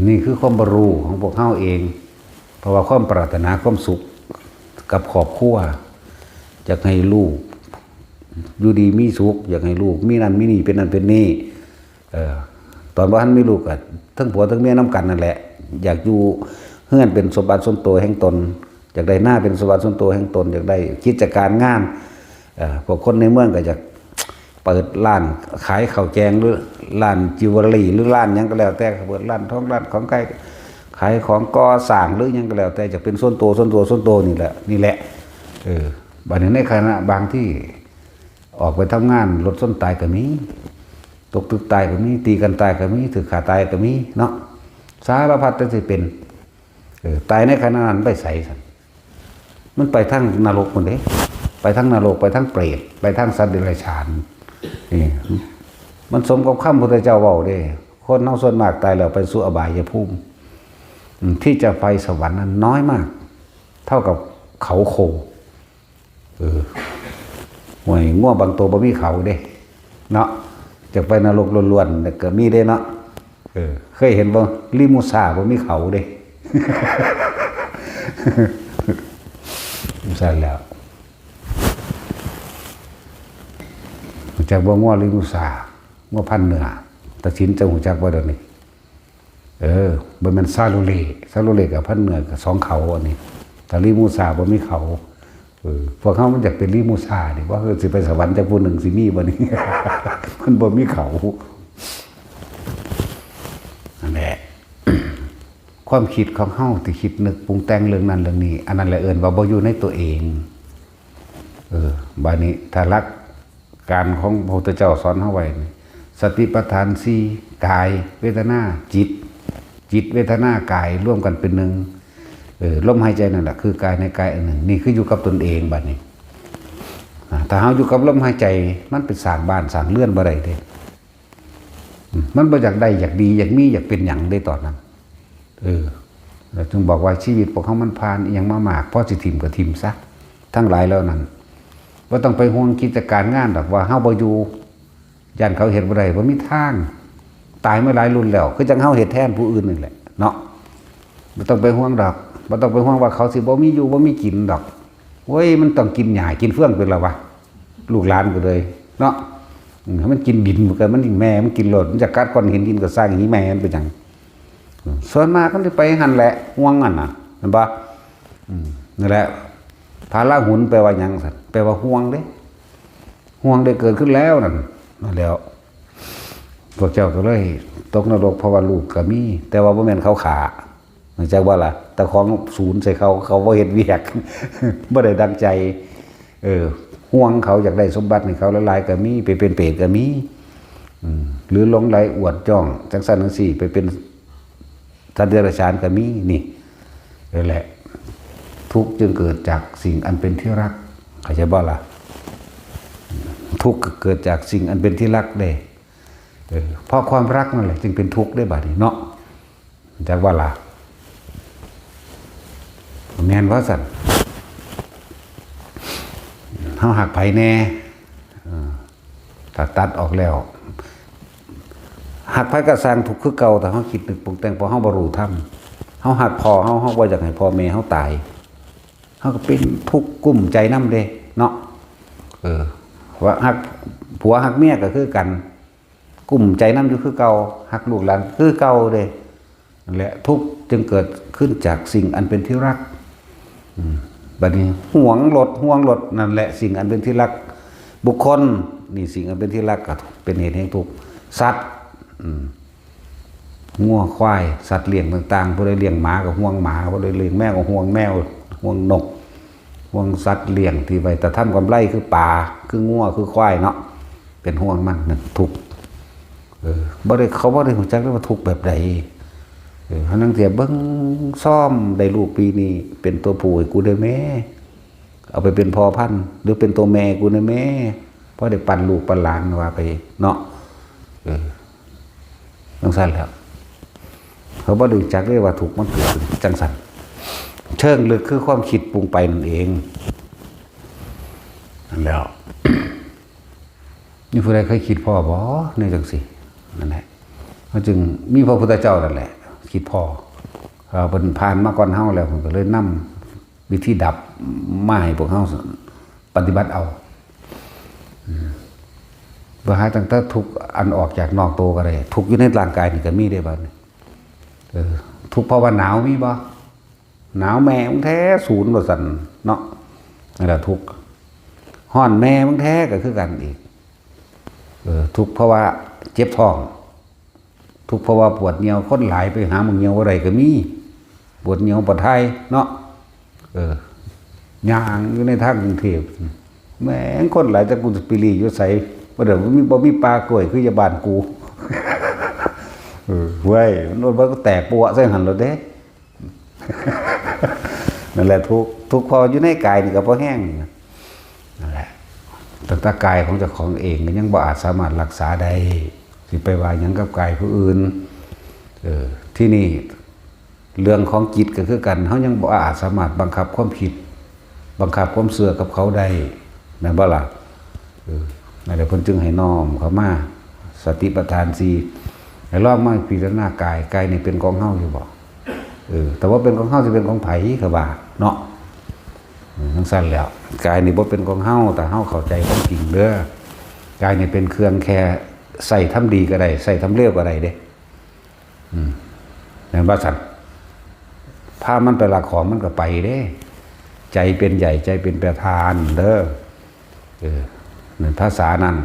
ນີ້ຄືຄວາມບໍ່ຮູ້ຂອງພວກເຮົາເອງ ເພາະວ່າຄວາມປາດຖະໜາຄວາມສຸກກັບຄອບຄົວ ຢາກໃຫ້ລູກຢູ່ດີມີສຸກ ຢາກໃຫ້ລູກມີນັ້ນມີນີ້ ເປັນນັ້ນເປັນນີ້. ເອີ ຕອນບໍ່ທັນມີລູກກໍເຖິງຜົວເຖິງເມຍນຳກັນນັ້ນແຫຼະ ຢາກຢູ່ເຮືອນເປັນສົມບັດສ່ວນໂຕແຫ່ງຕົນ ຢາກໄດ້ນາເປັນສົມບັດສ່ວນໂຕແຫ່ງຕົນ ຢາກໄດ້ກິດຈະການງານ. ເອີ ພວກຄົນໃນເມືອງກໍຢາກເປີດຮ້ານຂາຍເຂົ້າແກງ ຫຼື ຮ້ານຈິວເວລຣີ ຫຼື ຮ້ານຫຍັງກໍແລ້ວແຕ່ ເປີດຮ້ານທອງ ຮ້ານຂອງໄກ ຂາຍຂອງກໍ່ສ້າງ ຫຼື ຫຍັງກໍແລ້ວແຕ່ ຈະເປັນສ່ວນໂຕ ສ່ວນໂຕ ສ່ວນໂຕນີ້ແຫຼະ ນີ້ແຫຼະ. ເອີ ບາດນີ້ໃນຂະນະບາງທີ່ອອກໄປທຳງານ ລົດຊົນຕາຍກໍມີ ຕົກຕຶກຕາຍກໍມີ ຕີກັນຕາຍກໍມີ ຖືກຂ້າຕາຍກໍມີເນາະ ສາລະພັດແຕ່ຊິເປັນ. ເອີ ຕາຍໃນຂະນະນັ້ນໄປໃສຊັ້ນ? ມັນໄປທາງນະລົກພຸ້ນເດ້ ໄປທາງນະລົກ ໄປທາງເປດ ໄປທາງສັດເດຍລະສານ. ນີ້ ມັນສົມກັບຄຳພຸດທະເຈົ້າເວົ້າເດ້ ຄົນເຮົາສ່ວນມາກຕາຍແລ້ວໄປສູ່ອະບາຍຍະພູມ ອືມ ທີ່ຈະໄປສະຫວັນນັ້ນນ້ອຍມາກ ເທົ່າກັບເຂົາໂຄ. ເອີ ຫ້ວຍ ງົວບາງໂຕບໍ່ມີເຂົາເດ້ເນາະ ຈະໄປນະລົກລ້ວນໆ ກໍມີເດ້ເນາະ. ເອີ ເຄີຍເຫັນບໍ່ ລີມູຊາບໍ່ມີເຂົາເດ້ ຊັ້ນແຫຼ້ວ. ຮູ້ຈັກບໍ່ ງົວລີມູຊາ ງົວພັນເນື້ອ ຕາສິນ ເຈົ້າຮູ້ຈັກບໍ່ດຽວນີ້? ເອີ ບໍ່ແມ່ນຊາໂລເລ ຊາໂລເລກໍພັນເນື້ອ ກໍສອງເຂົາ ອັນນີ້ ແຕ່ລີມູຊາບໍ່ມີເຂົາ. ເອີ ພວກເຮົາມັນຢາກເປັນລີມູຊານີ້ ວ່າ ເອີ ຊິໄປສະຫວັນຈັກຜູ້ໜຶ່ງ ຊິມີບໍ່ນີ້? ມັນບໍ່ມີເຂົາ. ນັ້ນແຫຼະ ຄວາມຄິດຂອງເຮົາທີ່ຄິດນຶກປຸງແຕ່ງເລື່ອງນັ້ນເລື່ອງນີ້ ອັນນັ້ນແຫຼະເອີ້ນວ່າບໍ່ຢູ່ໃນຕົວເອງ. ເອີ ບາດນີ້ຖ້າຫຼັກ ການຂອງພະພຸດທະເຈົ້າສອນເຮົາໄວ້ນີ້ ສະຕິປັດຖານສີ່ ກາຍ ເວທະນາ ຈິດ ຈິດ ເວທະນາ ກາຍ ລວມກັນເປັນໜຶ່ງ. ເອີ ລົມຫາຍໃຈນັ້ນລະຄືກາຍໃນກາຍອັນໜຶ່ງ. ນີ້ຄືຢູ່ກັບຕົນເອງບາດນີ້. ອາ ຖ້າເຮົາຢູ່ກັບລົມຫາຍໃຈ ມັນໄປສ້າງບ້ານສ້າງເຮືອນບໍ່ໄດ້ເດ້. ອືມ ມັນບໍ່ຢາກໄດ້ ຢາກດີ ຢາກມີ ຢາກເປັນຫຍັງເດ້ຕອນນັ້ນ. ເອີ ແລ້ວຈຶ່ງບອກວ່າຊີວິດພວກເຮົາມັນຜ່ານອີ່ຫຍັງມາມາກ ພໍຊິຖິ້ມກໍຖິ້ມຊະ ທັງຫຼາຍເຫຼົ່ານັ້ນ. ບໍ່ຕ້ອງໄປຫ່ວງກິດຈະການງານດອກ ວ່າເຮົາບໍ່ຢູ່ ຢ້ານເຂົາເຮັດບໍ່ໄດ້ ບໍ່ມີທາງ. ຕາຍມາຫຼາຍລຸ້ນແລ້ວ ຄືຈັ່ງເຮົາເຮັດແທນຜູ້ອື່ນນີ້ແຫຼະເນາະ. ບໍ່ຕ້ອງໄປຫ່ວງດອກ ບໍ່ຕ້ອງໄປຫ່ວງວ່າເຂົາຊິບໍ່ມີຢູ່ບໍ່ມີກິນດອກ. ໂອ້ຍ ມັນຕ້ອງກິນຫຍ້າກິນເຟືອງເປັນລະວະ ລູກຫຼານກໍເລີຍເນາະ. ອືມ ໃຫ້ມັນກິນດິນ ມັນກໍ ມັນ ແມ່ມັນກິນໂລດ ມັນຈະກັດກ້ອນຫີນ ດິນກໍສ້າງຫີແມ່ມັນເປັນຫຍັງ? ອືມ ສ່ວນມາກມັນຊິໄປຫັ້ນແຫຼະ ຫ່ວງຫັ້ນນະ ແມ່ນບໍ່? ອືມ ນັ້ນແຫຼະ ພະລາຫຸນແປວ່າຫຍັງຊັ້ນ? ແປວ່າຫ່ວງເດ້ ຫ່ວງໄດ້ເກີດຂຶ້ນແລ້ວນັ້ນ ນັ້ນແຫຼ້ວ ພວກເຈົ້າກໍເລີຍຕົກນະລົກ ເພາະວ່າລູກກໍມີ ແຕ່ວ່າບໍ່ແມ່ນເຂົາຂ້າ ຮູ້ຈັກບໍ່ລະ? ເຈົ້າຂອງສູນໃສ່ເຂົາ ເຂົາບໍ່ເຮັດວຽກ ບໍ່ໄດ້ດັ່ງໃຈ. ເອີ ຫ່ວງເຂົາ ຢາກໄດ້ສົມບັດໃຫ້ເຂົາຫຼາຍໆກໍມີ ໄປເປັນເປດກໍມີ ອືມ ຫຼືຫຼົງໄຫຼອວດຈ້ອງ ຈັ່ງຊັ້ນຈັ່ງຊີ້ ໄປເປັນສັດເດຍລະສານກໍມີ. ນີ້ ນັ້ນແຫຼະ ທຸກຈຶ່ງເກີດຈາກສິ່ງອັນເປັນທີ່ຮັກ ເຂົ້າໃຈບໍ່ລະ? ທຸກກໍເກີດຈາກສິ່ງອັນເປັນທີ່ຮັກເດ້. ເອີ ເພາະຄວາມຮັກນັ້ນແຫຼະຈຶ່ງເປັນທຸກເດ້ບາດນີ້ເນາະ. ຈັກວ່າລະ ແມ່ນບໍ່ຊັ້ນ? ເຮົາຮັກໃຜແດ່? ເອີ ຖ້າຕັດອອກແລ້ວ ຮັກໃຜກໍຊ່າງ ທຸກຄືເກົ່າ ຖ້າເຮົາຄິດນຶກປຸງແຕ່ງ ເພາະເຮົາບໍ່ຮູ້ທຳ. ເຮົາຮັກພໍ່ເຮົາ ເຮົາບໍ່ຢາກໃຫ້ພໍ່ແມ່ເຮົາຕາຍ ເຮົາກໍເປັນທຸກກຸ້ມໃຈນຳເດ້. ເນາະ. ເອີ ວ່າຮັກຜົວຮັກເມຍກໍຄືກັນ ກຸ້ມໃຈນຳຢູ່ຄືເກົ່າ ຮັກລູກຫຼານຄືເກົ່າເດ້. ແລະ ທຸກຈຶ່ງເກີດຂຶ້ນຈາກສິ່ງອັນເປັນທີ່ຮັກ. ອືມ ບັດນີ້ຫວງລົດ ຫວງລົດ ນັ້ນແຫຼະສິ່ງອັນເປັນທີ່ຮັກ. ບຸກຄົນ ນີ້ສິ່ງອັນເປັນທີ່ຮັກກໍເປັນເຫດແຫ່ງທຸກ. ສັດ ອືມ ງົວຄວາຍ ສັດລ້ຽງຕ່າງໆ ຜູ້ໃດລ້ຽງໝາກໍຫ່ວງໝາ ຜູ້ໃດລ້ຽງແມວກໍຫ່ວງແມວ ຫ່ວງນົກ ຫ່ວງສັດລ້ຽງທີ່ໄວ້ຕາທຳກຳໄລ ຄືປາ ຄືງົວ ຄືຄວາຍເນາະ ເປັນຫ່ວງມັນ ນັ້ນທຸກ. ເອີ ບໍ່ໄດ້ ເຂົາບໍ່ໄດ້ຮູ້ຈັກເລີຍວ່າທຸກແບບໃດ. ເອີ ເຮົານັ່ງເທື່ອເບິ່ງຊອມ ໄດ້ລູກປີນີ້ ເປັນຕົວຜູ້ໃຫ້ກູແດ່ແມ່ ເອົາໄປເປັນພໍ່ພັນ ຫຼືເປັນຕົວແມ່ກູແດ່ແມ່ ພໍໄດ້ປັນລູກປັນຫຼານວ່າໄປເນາະ. ເອີ ຈັ່ງຊັ້ນແຫຼະ ເຂົາບໍ່ໄດ້ຮູ້ຈັກເລີຍວ່າທຸກມັນເກີດຂຶ້ນຈັ່ງຊັ້ນ. ເຊີງເລິກຄືຄວາມຄິດປຸງໄປນັ້ນເອງ ນັ້ນແຫຼະ. ມີຜູ້ໃດເຄີຍຄິດພໍ້ບໍ່ ແນວຈັ່ງຊີ້? ນັ້ນແຫຼະ ເຮົາຈຶ່ງມີພະພຸດທະເຈົ້ານັ້ນແຫຼະ ຄິດພໍ້. ເອີ ເພິ່ນຜ່ານມາກ່ອນເຮົາແລ້ວ ເພິ່ນກໍເລີຍນຳວິທີດັບມາໃຫ້ພວກເຮົາປະຕິບັດເອົາ. ອືມ ເພື່ອຫາຕັ້ງແຕ່ທຸກອັນອອກຈາກນອກໂຕກໍໄດ້ ທຸກຢູ່ໃນຮ່າງກາຍນີ້ກໍມີເດ້ບັດນີ້. ເອີ ທຸກເພາະວ່າໜາວມີບໍ່? ໜາວແມ່ມຶງແທ້ສູນວ່າຊັ້ນເນາະ ນັ້ນລະທຸກ. ຮ້ອນແມ່ມຶງແທ້ກໍຄືກັນອີກ. ເອີ ທຸກເພາະວ່າເຈັບທ້ອງ ທຸກເພາະວ່າປວດຍ່ຽວ ຄົນຫຼາຍໄປຫາໝ່ອງຍ່ຽວບໍ່ໄດ້ກໍມີ ປວດຍ່ຽວປວດຖ່າຍເນາະ. ເອີ ຍ່າງຢູ່ໃນທາງກຸງເທບ ແມ່ງຄົນຫຼາຍ ຈັກກູຊິໄປຫຼີ່ຢູ່ໃສ ບໍ່ໄດ້ ບໍ່ມີ ບໍ່ມີປ່າກ້ວຍຄືຢູ່ບ້ານກູ. ເອີ ເວີ້ຍ ມັນ ມັນກໍແຕກປົວະໃສ່ຫັ້ນໂລດເດ້. ນັ້ນແຫຼະ ທຸກ ທຸກເພາະຢູ່ໃນກາຍນີ້ກໍພໍແຮງ. ນັ້ນແຫຼະ ຕັ້ງແຕ່ກາຍຂອງເຈົ້າຂອງເອງກໍຍັງບໍ່ອາດສາມາດຮັກສາໄດ້ ຊິໄປວ່າຫຍັງກັບກາຍຜູ້ອື່ນ. ເອີ ທີນີ້ເລື່ອງຂອງຈິດກໍຄືກັນ ເຮົາຍັງບໍ່ອາດສາມາດບັງຄັບຄວາມຄິດ ບັງຄັບຄວາມເຊື່ອກັບເຂົາໄດ້ ແມ່ນບໍ່ລະ? ເອີ ນັ້ນແຫຼະ ເພິ່ນຈຶ່ງໃຫ້ນ້ອມເຂົ້າມາ ສະຕິປະທານສີ່ ໃຫ້ລອງມາພິຈາລະນາກາຍ ກາຍນີ້ເປັນຂອງເຮົາຢູ່ບໍ່? ເອີ ຖ້າບໍ່ເປັນຂອງເຮົາ ຊິເປັນຂອງໃຜ ເຂົາວ່າເນາະ. ເອີ ຈັ່ງຊັ້ນແຫຼະ ກາຍນີ້ບໍ່ເປັນຂອງເຮົາ ຖ້າເຮົາເຂົ້າໃຈຄວາມຈິງເດີ. ກາຍນີ້ເປັນເຄື່ອງແຄ່ໃຊ້ທຳດີກໍໄດ້ ໃຊ້ທຳເລວກໍໄດ້ເດ້. ອືມ ແມ່ນວ່າຊັ້ນ ພາມັນໄປລັກຂອງມັນກໍໄປເດ້. ໃຈເປັນໃຫຍ່ ໃຈເປັນປະທານເດີ. ເອີ ນັ້ນພາສານັ້ນ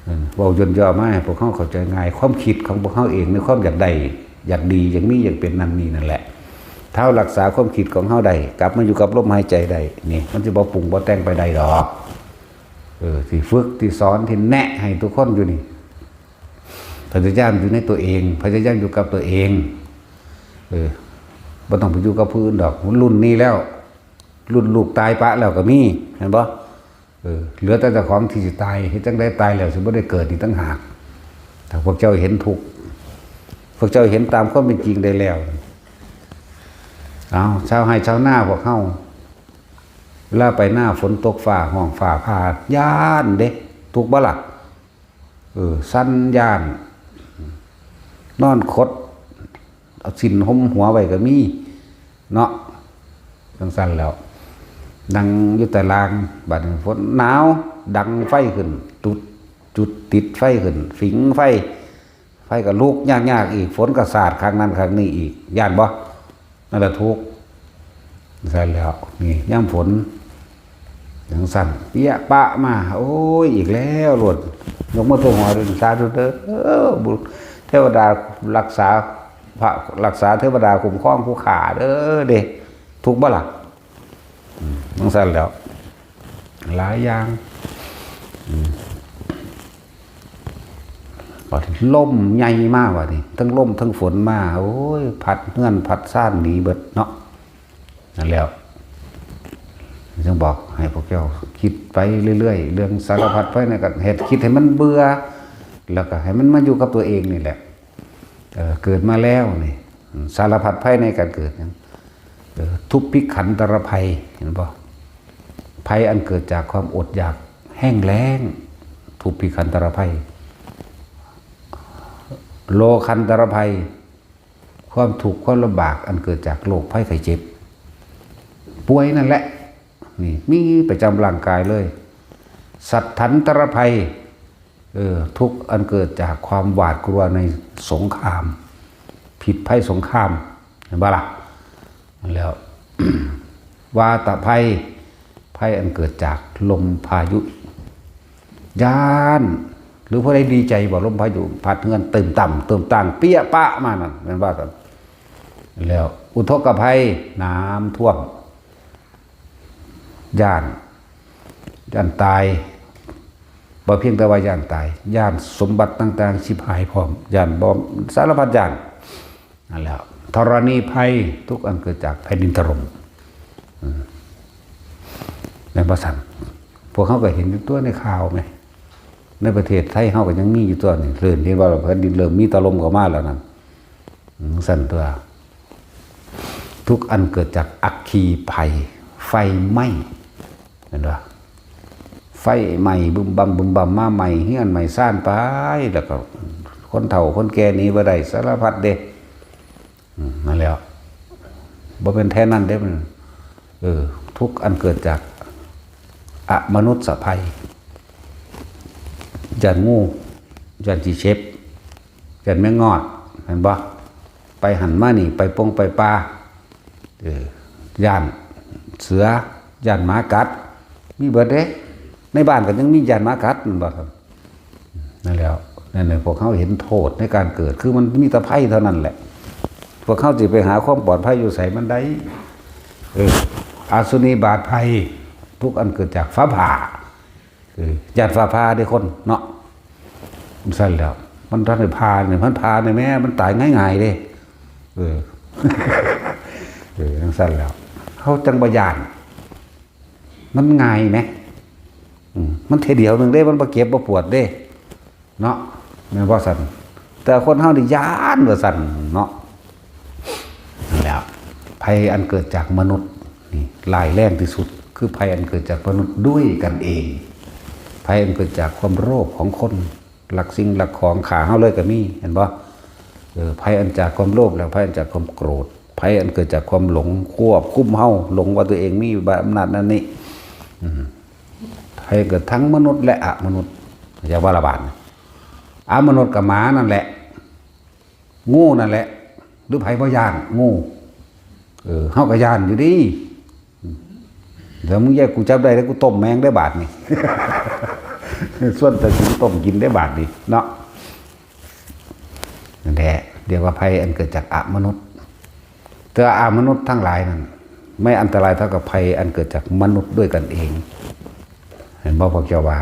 ເອີ ເວົ້າຢ່ນຍໍ້ມາໃຫ້ພວກເຮົາເຂົ້າໃຈງ່າຍ. ຄວາມຄິດຂອງພວກເຮົາເອງ ໃນຄວາມຢາກໄດ້ ຢາກດີ ຢາກມີ ຢາກເປັນນັ້ນນີ້ນັ້ນແຫຼະ. ຖ້າເຮົາຮັກສາຄວາມຄິດຂອງເຮົາໄດ້ ກັບມາຢູ່ກັບລົມຫາຍໃຈໄດ້ ນີ້ ມັນຊິບໍ່ປຸງບໍ່ແຕ່ງໄປໃດດອກ. ເອີ ທີ່ຝຶກ ທີ່ສອນ ທີ່ແນະໃຫ້ທຸກຄົນຢູ່ນີ້ ພະຍາຍາມຢູ່ໃນຕົວເອງ ພະຍາຍາມຢູ່ກັບຕົວເອງ. ເອີ ບໍ່ຕ້ອງໄປຢູ່ກັບຜູ້ອື່ນດອກ. ລຸ້ນນີ້ແລ້ວ ລຸ້ນລູກຕາຍປະແລ້ວກໍມີ ແມ່ນບໍ່? ເອີ ເຫຼືອແຕ່ເຈົ້າຂອງທີ່ຊິຕາຍ ເຮັດຈັ່ງໃດຕາຍແລ້ວຊິບໍ່ໄດ້ເກີດອີກຕ່າງຫາກ. ຖ້າພວກເຈົ້າເຫັນທຸກ ພວກເຈົ້າເຫັນຕາມຄວາມເປັນຈິງໄດ້ແລ້ວ ເອົາ ຊາວໄຮ່ຊາວນາພວກເຮົາ ເວລາໄປນາ ຝົນຕົກ ຟ້າຮ້ອງ ຟ້າຜ່າ ຢ້ານເດ້ ທຸກບໍ່ລະ? ເອີ ສັ່ນຢ້ານ ນອນຂົດເອົາສິ້ນຫົມຫົວໄວ້ກໍມີເນາະ. ຈັ່ງຊັ້ນແລ້ວ ນັ່ງຢູ່ຕາລ່າງ ບາດນີ້ຝົນໜາວ ດັງໄຟຂຶ້ນ ຈຸດ ຈຸດຕິດໄຟຂຶ້ນ ຜິງໄຟ ໄຟກໍລຸກຍາກໆອີກ ຝົນກໍສາດຂ້າງນັ້ນຂ້າງນີ້ອີກ ຢ້ານບໍ່? ນັ້ນລະທຸກ. ຊັ້ນແລ້ວ ນີ້ຍາມຝົນຈັ່ງຊັ້ນ ປຽະປະມາ ໂອ້ຍ ອີກແລ້ວໂລດ ຍົກມືໂພຫົວ ສາທຸເດີ ບຸ ເທວະດາຮັກສາ ພະຮັກສາ ເທວະດາຄຸ້ມຄອງຜູ້ຂ້າເດີ ເດ້ ທຸກບໍ່ລະ? ອືມ ຈັ່ງຊັ້ນແລ້ວ ຫຼາຍຢ່າງ ອືມ ບາດນີ້ລົມໃຫຍ່ມາ ບາດນີ້ທັງລົມທັງຝົນມາ ໂອ້ຍ ພັດເຮືອນພັດຊານໜີເບິດເນາະ. ນັ້ນແຫຼະ ຈຶ່ງບອກໃຫ້ພວກເຈົ້າຄິດໄປເລື້ອຍໆ ເລື່ອງສາລະພັດໄພໃນການເຮັດ ຄິດໃຫ້ມັນເບື່ອ ແລ້ວກໍໃຫ້ມັນມາຢູ່ກັບຕົວເອງນີ້ແຫຼະ. ເອີ ເກີດມາແລ້ວນີ້ ສາລະພັດໄພໃນການເກີດຫຍັງ? ເອີ ທຸກພິຂັນຕະລະໄພ ເຫັນບໍ່? ໄພອັນເກີດຈາກຄວາມອົດຢາກແຫ້ງແລ້ງ ທຸກພິຂັນຕະລະໄພ ໂລຄັນຕະລະໄພ ຄວາມທຸກຄວາມລຳບາກອັນເກີດຈາກໂລກໄພໄຂ້ເຈັບ ປ່ວຍນັ້ນແຫຼະ. ນີ້ມີປະຈຳຮ່າງກາຍເລີຍ. ສັດຖັນຕະລະໄພ ເອີ ທຸກອັນເກີດຈາກຄວາມຫວາດກົວໃນສົງຄາມ ພິດໄພສົງຄາມ ເຫັນບໍ່ລະ? ແລ້ວ ວາຕະໄພ ໄພອັນເກີດຈາກລົມພາຍຸ ຢ້ານ ຫຼືຜູ້ໃດດີໃຈບໍ່ ລົມພາຍຸພັດເຮືອນຕື່ມຕ່ຳ ຕື່ມຕ່າງ ເປຍປະມານັ້ນ ແມ່ນວ່າຊັ້ນ. ແລ້ວອຸທົກກະໄພ ນ້ຳຖ້ວມ ຢ້ານ ຢ້ານຕາຍ ບໍ່ພຽງແຕ່ວ່າຢ້ານຕາຍ ຢ້ານສົມບັດຕ່າງໆຊິບຫາຍພ້ອມ ຢ້ານບໍ່ ສາລະພັດຢ້ານ. ນັ້ນແຫຼະ ທໍລະນີໄພ ທຸກອັນເກີດຈາກແຜ່ນດິນຖະຫຼົ່ມ ເອີ ແມ່ນບໍ່ຊັ້ນ? ພວກເຮົາກໍເຫັນຢູ່ຕົວໃນຂ່າວແມ ໃນປະເທດໄທເຮົາກໍຍັງມີຢູ່ຕົວນີ້ ເລີ່ມເຫັນວ່າແຜ່ນດິນເລີ່ມມີຖະຫຼົ່ມເຂົ້າມາແລ້ວນັ້ນ ຈັ່ງຊັ້ນຕົວະ. ທຸກອັນເກີດຈາກອັກຄີໄພ ໄຟໄໝ້ ເຫັນບໍ່? ໄຟໄໝ້ບຶມບຳບຶມບຳມາ ໄໝ້ເຮືອນໄໝ້ຊານໄປ ແລ້ວກໍຄົນເຖົ້າຄົນແກ່ໜີບໍ່ໄດ້ ສາລະພັດເດ້. ອືມ ນັ້ນແຫຼະ ບໍ່ແມ່ນແຄ່ນັ້ນເດ້ ມັນ ເອີ ທຸກອັນເກີດຈາກອະມະນຸດສະໄພ ຢ້ານງູ ຢ້ານຈີ່ເຊັບ ຢ້ານແມງງອດ ແມ່ນບໍ່? ໄປຫັ້ນມານີ້ ໄປປົງໄປປ່າ ເອີ ຢ້ານເສືອ ຢ້ານໝາກັດ ມີເບິດເດ້. ໃນບ້ານກໍຍັງມີຢ້ານໝາກັດ ແມ່ນບໍ່? ນັ້ນແຫຼະ ນັ້ນແຫຼະ ພວກເຮົາເຫັນໂທດໃນການເກີດ ຄືມັນມີແຕ່ໄພເທົ່ານັ້ນແຫຼະ ພວກເຮົາຊິໄປຫາຄວາມປອດໄພຢູ່ໃສມັນໄດ້? ເອີ ອາສຸນີບາດໄພ ທຸກອັນເກີດຈາກຟ້າຜ່າ ເອີ ຢ້ານຟ້າຜ່າເດ້ຄົນເນາະ ຊັ້ນແຫຼະ ມັນທັນໄດ້ຜ່ານີ້ ມັນຜ່ານີ້ແມ້ ມັນຕາຍງ່າຍໆເດ້ ເອີ ເອີ ຈັ່ງຊັ້ນແຫຼະ ເຮົາຈັ່ງບໍ່ຢ້ານ ມັນງ່າຍແມ ອືມ ມັນເທື່ອດຽວໜຶ່ງເດ້ ມັນບໍ່ເຈັບບໍ່ປວດເດ້ເນາະ ແມ່ນບໍ່ຊັ້ນ? ແຕ່ຄົນເຮົານີ້ຢ້ານວ່າຊັ້ນເນາະ. ນັ້ນແຫຼະ ໄພອັນເກີດຈາກມະນຸດນີ້ ຮ້າຍແຮງທີ່ສຸດ ຄືໄພອັນເກີດຈາກມະນຸດດ້ວຍກັນເອງ ໄພອັນເກີດຈາກຄວາມໂລບຂອງຄົນ ລັກສິ່ງລັກຂອງຂ້າເຮົາເລີຍກໍມີ ເຫັນບໍ່? ເອີ ໄພອັນຈາກຄວາມໂລບ ແລະ ໄພອັນຈາກຄວາມໂກຣດ ໄພອັນເກີດຈາກຄວາມຫຼົງຄວບຄຸມເຮົາ ຫຼົງວ່າຕົວເອງມີອຳນາດນັ້ນນີ້ ອືມ ໄພເກີດທັງມະນຸດ ແລະ ອະມະນຸດ ຢ່າວ່າລະບາດ ອະມະນຸດກໍໝານັ້ນແຫຼະ ງູນັ້ນແຫຼະ ຫຼືໃຜບໍ່ຢ້ານງູ? ເອີ ເຮົາກໍຢ້ານຢູ່ເດ້. ແລ້ວມຶງຢ່າ ກູຈັບໄດ້ແລ້ວ ກູຕົ້ມແມ່ງເດ້ບາດນີ້ ຊວນຕາກິນຕົ້ມກິນເດ້ບາດນີ້ເນາະ. ນັ້ນແຫຼະ ຮຽກວ່າໄພອັນເກີດຈາກອະມະນຸດ. ແຕ່ວ່າອະມະນຸດທັງຫຼາຍນັ້ນ ໄມ່ອັນຕະລາຍເທົ່າກັບໄພອັນເກີດຈາກມະນຸດດ້ວຍກັນເອງ. ເຫັນບໍ່ພວກເຈົ້າວ່າ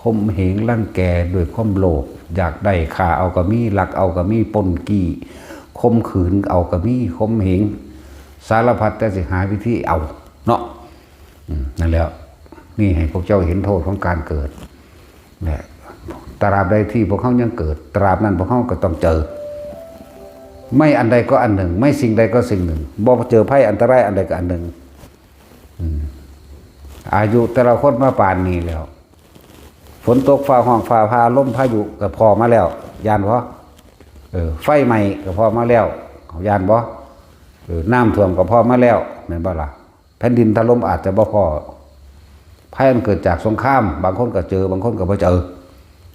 ຂົ່ມເຫງລັງແກດ້ວຍຄວາມໂລບ ຢາກໄດ້ ຂ້າເອົາກໍມີ ລັກເອົາກໍມີ ປຸ້ນກີ້ ຂົ່ມຂືນເອົາກໍມີ ຂົ່ມເຫງ ສາລະພັດແຕ່ຊິຫາວິທີເອົາເນາະ. ອືມ ນັ້ນແຫຼະ ນີ້ໃຫ້ພວກເຈົ້າເຫັນໂທດຂອງການເກີດ ແລະ ຕະລາບໃດທີ່ພວກເຮົາຍັງເກີດ ຕະລາບນັ້ນພວກເຮົາກໍຕ້ອງເຈີ ໄມ່ອັນໃດກໍອັນໜຶ່ງ ໄມ່ສິ່ງໃດກໍສິ່ງໜຶ່ງ ບໍ່ເຈີໄພອັນຕະລາຍອັນໃດກໍອັນໜຶ່ງ. ອືມ ອາຍຸແຕ່ລະຄົນມາປານນີ້ແລ້ວ ຝົນຕົກ ຟ້າຮ້ອງ ຟ້າຜ່າ ລົມພາຍຸກໍພໍ້ມາແລ້ວ ຢ້ານບໍ່? ເອີ ໄຟໄໝ້ກໍພໍ້ມາແລ້ວ ຢ້ານບໍ່? ເອີ ນ້ຳຖ້ວມກໍພໍ້ມາແລ້ວ ແມ່ນບໍ່ລະ? ແຜ່ນດິນຖະຫຼົ່ມອາດຈະບໍ່ພໍ້ ໄພອັນເກີດຈາກສົງຄາມ ບາງຄົນກໍເຈີ ບາງຄົນກໍບໍ່ເຈີ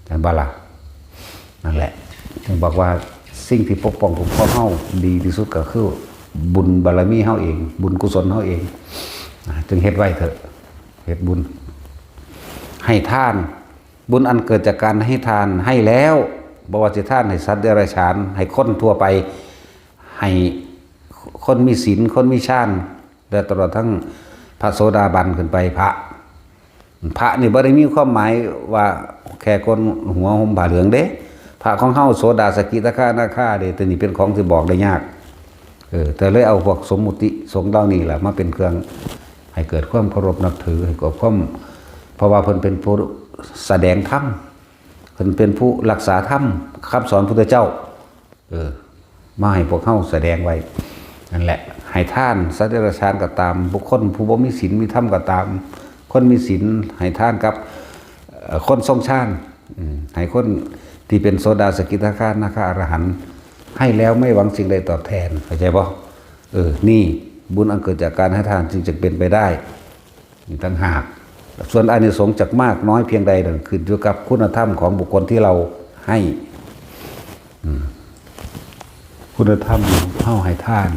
ເຫັນບໍ່ລະ? ນັ້ນແຫຼະ ຈຶ່ງບອກວ່າສິ່ງທີ່ປົກປ້ອງຄຸ້ມຄອງເຮົາດີທີ່ສຸດກໍຄືບຸນບາລະມີເຮົາເອງ ບຸນກຸສົນເຮົາເອງ ຈຶ່ງເຮັດໄວ້ເຖາະ ເຮັດບຸນ ໃຫ້ທານ ບຸນອັນເກີດຈາກການໃຫ້ທານ ໃຫ້ແລ້ວ ບໍ່ວ່າຊິທານໃຫ້ສັດເດຍລະສານ ໃຫ້ຄົນທົ່ວໄປ ໃຫ້ຄົນມີສິນ ຄົນມີຊານ ແລະ ຕະຫຼອດທັງພະໂສດາບັນຂຶ້ນໄປ ພະ ພະນີ້ບໍ່ໄດ້ມີຄວາມໝາຍວ່າແຄ່ຄົນຫົວຫົ່ມຜ້າເຫຼືອງເດ້ ພະຂອງເຮົາໂສດາ ສະກິ ທາຄາ ອະນາຄາເດ້ ແຕ່ນີ້ເປັນຂອງທີ່ບອກໄດ້ຍາກ ເອີ ແຕ່ເລີຍເອົາພວກສົມມຸດຕິສົງເຫຼົ່ານີ້ລະມາເປັນເຄື່ອງໃຫ້ເກີດຄວາມເຄົາລົບນັບຖື ໃຫ້ເກີດຄວາມ ເພາະວ່າເພິ່ນເປັນຜູ້ສະແດງທຳ ເພິ່ນເປັນຜູ້ຮັກສາທຳ ຄຳສອນພຸດທະເຈົ້າ ເອີ ມາໃຫ້ພວກເຮົາສະແດງໄວ້ ນັ້ນແຫຼະ ໃຫ້ທານສັດເດຍລະສານກໍຕາມ ບຸກຄົນຜູ້ບໍ່ມີສິນມີທຳກໍຕາມ ຄົນມີສິນໃຫ້ທານກັບ ເອີ ຄົນຊົງຊານ ອືມ ໃຫ້ຄົນທີ່ເປັນໂສດາ ສະກິ ທາຄາ ອະນາຄາ ອະລະຫັນ ໃຫ້ແລ້ວໄມ່ຫວັງສິ່ງໃດຕອບແທນ ເຂົ້າໃຈບໍ່? ເອີ ນີ້ບຸນອັນເກີດຈາກການໃຫ້ທານຈຶ່ງຈະເປັນໄປໄດ້. ນີ້ຕ່າງຫາກ. ສ່ວນອານິສົງຈະມາກນ້ອຍພຽງໃດນັ້ນ ຂຶ້ນຢູ່ກັບຄຸນນະທຳຂອງບຸກຄົນທີ່ເຮົາໃຫ້. ອືມ ຄຸນນະທຳເຮົາໃຫ້ທານ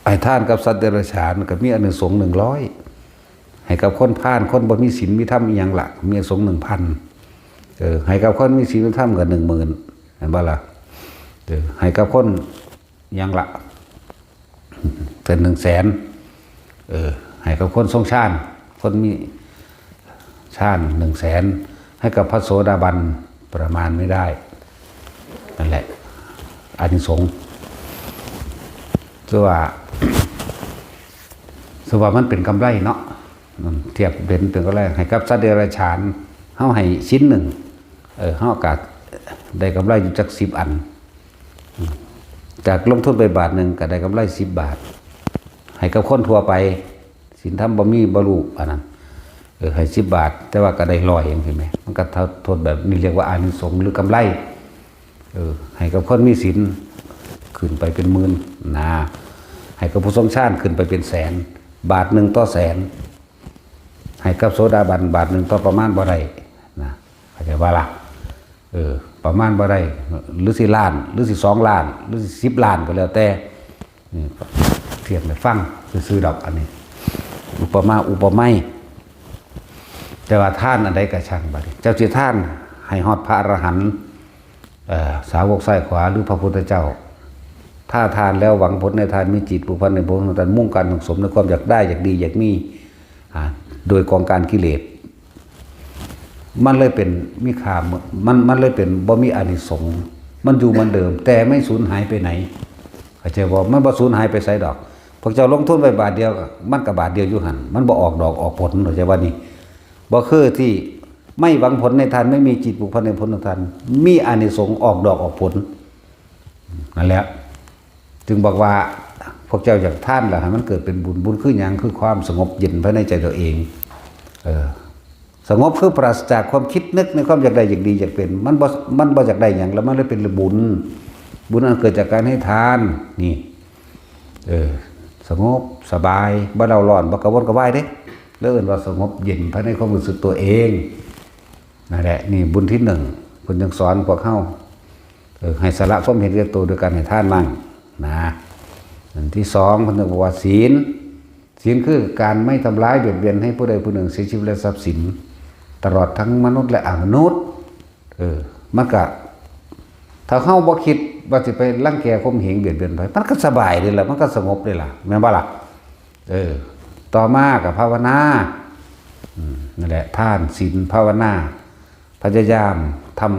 ໃຫ້ທານກັບສັດເດຍລະສານກໍມີອານິສົງໜຶ່ງຮ້ອຍ, ໃຫ້ກັບຄົນພານ ຄົນບໍ່ມີສິນມີທຳອີ່ຫຍັງລະ ມີອານິສົງໜຶ່ງພັນ, ເອີ ໃຫ້ກັບຄົນມີສິນມີທຳກໍໜຶ່ງໝື່ນ ແມ່ນບໍ່ລະ? ເອີ ໃຫ້ກັບຄົນຫຍັງລະ ເປັນໜຶ່ງແສນ, ເອີ ໃຫ້ກັບຄົນຊົງຊານ ຄົນມີ ຊານໜຶ່ງແສນ ໃຫ້ກັບພະໂສດາບັນ ປະມານໄມ່ໄດ້. ນັ້ນແຫຼະ ອານິສົງ ຄືວ່າ ຄືວ່າມັນເປັນກຳໄລເນາະ, ມັນທຽບເປັນ ເປັນກຳໄລ ໃຫ້ກັບສັດເດຍລະສານ ເຮົາໃຫ້ສິນໜຶ່ງ ເອີ ເຮົາກໍໄດ້ກຳໄລຢູ່ຈັກສິບອັນ. ຈາກລົງທຶນໄປບາດໜຶ່ງກໍໄດ້ກຳໄລສິບບາດ, ໃຫ້ກັບຄົນທົ່ວໄປ ສິນທຳບໍ່ມີບໍ່ຮູ້ ອັນນັ້ນ ເອີ ໃຫ້ສິບບາດ ແຕ່ວ່າກໍໄດ້ຮ້ອຍຈັ່ງຊີ້ແໝ່, ມັນກໍເທົ່າ ໂທດແບບນີ້ ຮຽກວ່າອານິສົງ ຫຼື ກຳໄລ. ເອີ ໃຫ້ກັບຄົນມີສິນ ຂຶ້ນໄປເປັນໝື່ນນະ, ໃຫ້ກັບຜູ້ຊົງຊານ ຂຶ້ນໄປເປັນແສນ, ບາດໜຶ່ງຕໍ່ແສນ. ໃຫ້ກັບໂສດາບັນບາດໜຶ່ງຕໍ່ປະມານບໍ່ໄດ້ນະ ເຂົ້າໃຈບໍ່ລະ? ເອີ ປະມານບໍ່ໄດ້ ຫຼືຊິລ້ານ ຫຼືຊິສອງລ້ານ ຫຼືຊິສິບລ້ານກໍແລ້ວແຕ່. ນີ້ທຽບໃຫ້ຟັງຊື່ໆດອກ ອັນນີ້ອຸປະມາອຸປະໄມ. ແຕ່ວ່າທານອັນໃດກໍຊ່າງ ບາດນີ້ເຈົ້າຊິທານໃຫ້ຮອດພະອະລະຫັນ ເອີ ສາວົກຊ້າຍຂວາ ຫຼື ພະພຸດທະເຈົ້າ, ຖ້າທານແລ້ວຫວັງຜົນໃນທານ ມີຈິດຜູກພັນໃນຜົນຂອງທ່ານ ມຸ່ງການສັງສົມໃນຄວາມຢາກໄດ້ ຢາກດີ ຢາກມີ ອາ ໂດຍກອງການກິເລດ ມັນເລີຍເປັນມີຄ່າ ມັນ ມັນເລີຍເປັນບໍ່ມີອານິສົງ, ມັນຢູ່ເໝືອນເດີມ ແຕ່ໄມ່ສູນຫາຍໄປໄຫນ. ເຂົ້າໃຈບໍ່? ມັນບໍ່ສູນຫາຍໄປໃສດອກ. ພວກເຈົ້າລົງທຶນໄວ້ບາດດຽວ ມັນກໍບາດດຽວຢູ່ຫັ້ນ, ມັນບໍ່ອອກດອກອອກຜົນ. ເຂົ້າໃຈບໍ່ນີ້? ບໍ່ຄືທີ່ ໄມ່ຫວັງຜົນໃນທານ ໄມ່ມີຈິດຜູກພັນໃນຜົນຂອງທ່ານ ມີອານິສົງອອກດອກອອກຜົນ. ນັ້ນແຫຼະ ຈຶ່ງບອກວ່າ ພວກເຈົ້າຢາກທານແລ້ວໃຫ້ມັນເກີດເປັນບຸນ. ບຸນຄືຫຍັງ? ຄືຄວາມສະຫງົບເຢັນພາຍໃນໃຈຕົວເອງ. ເອີ ສະຫງົບຄືປາສະຈາກຄວາມຄິດນຶກໃນຄວາມຢາກໄດ້ຢາກດີຢາກເປັນ. ມັນບໍ່ ມັນບໍ່ຢາກໄດ້ຫຍັງ ແລ້ວມັນເລີຍເປັນບຸນ. ບຸນອັນເກີດຈາກການໃຫ້ທານນີ້ ເອີ ສະຫງົບສະບາຍ ບໍ່ເລົ່າຮ້ອນ ບໍ່ກະວົນກະວາຍເດ້. ແລ້ວເອີ້ນວ່າສະຫງົບເຢັນພາຍໃນຄວາມຮູ້ສຶກຕົວເອງ. ນັ້ນແຫຼະ ນີ້ບຸນທີໜຶ່ງ ເພິ່ນຈຶ່ງສອນພວກເຮົາ ເອີ ໃຫ້ສະຫຼະຄວາມເຫັນແກ່ໂຕໂດຍການໃຫ້ທານນັ້ນນະ. ອັນທີສອງ ເພິ່ນຈຶ່ງບອກວ່າ ສິນ ສິນຄືການໄມ່ທຳລາຍບຽດບຽນໃຫ້ຜູ້ໃດຜູ້ໜຶ່ງເສຍຊີວິດ ແລະ ຊັບສິນ ຕະຫຼອດທັງມະນຸດ ແລະ ອະມະນຸດ. ເອີ ມັນກະ ຖ້າເຮົາບໍ່ຄິດວ່າຊິໄປລັງແກຂົ່ມເຫງບຽດບຽນໃຜ ມັນກະສະບາຍເດ້ລະ ມັນກະສະຫງົບເດ້ລະ ແມ່ນບໍ່ລະ? ເອີ ຕໍ່ມາກະພາວະນາ ອືມ ນັ້ນແຫຼະ ທານ ສິນ ພາວະນາ ພະຍາຍາມທຳ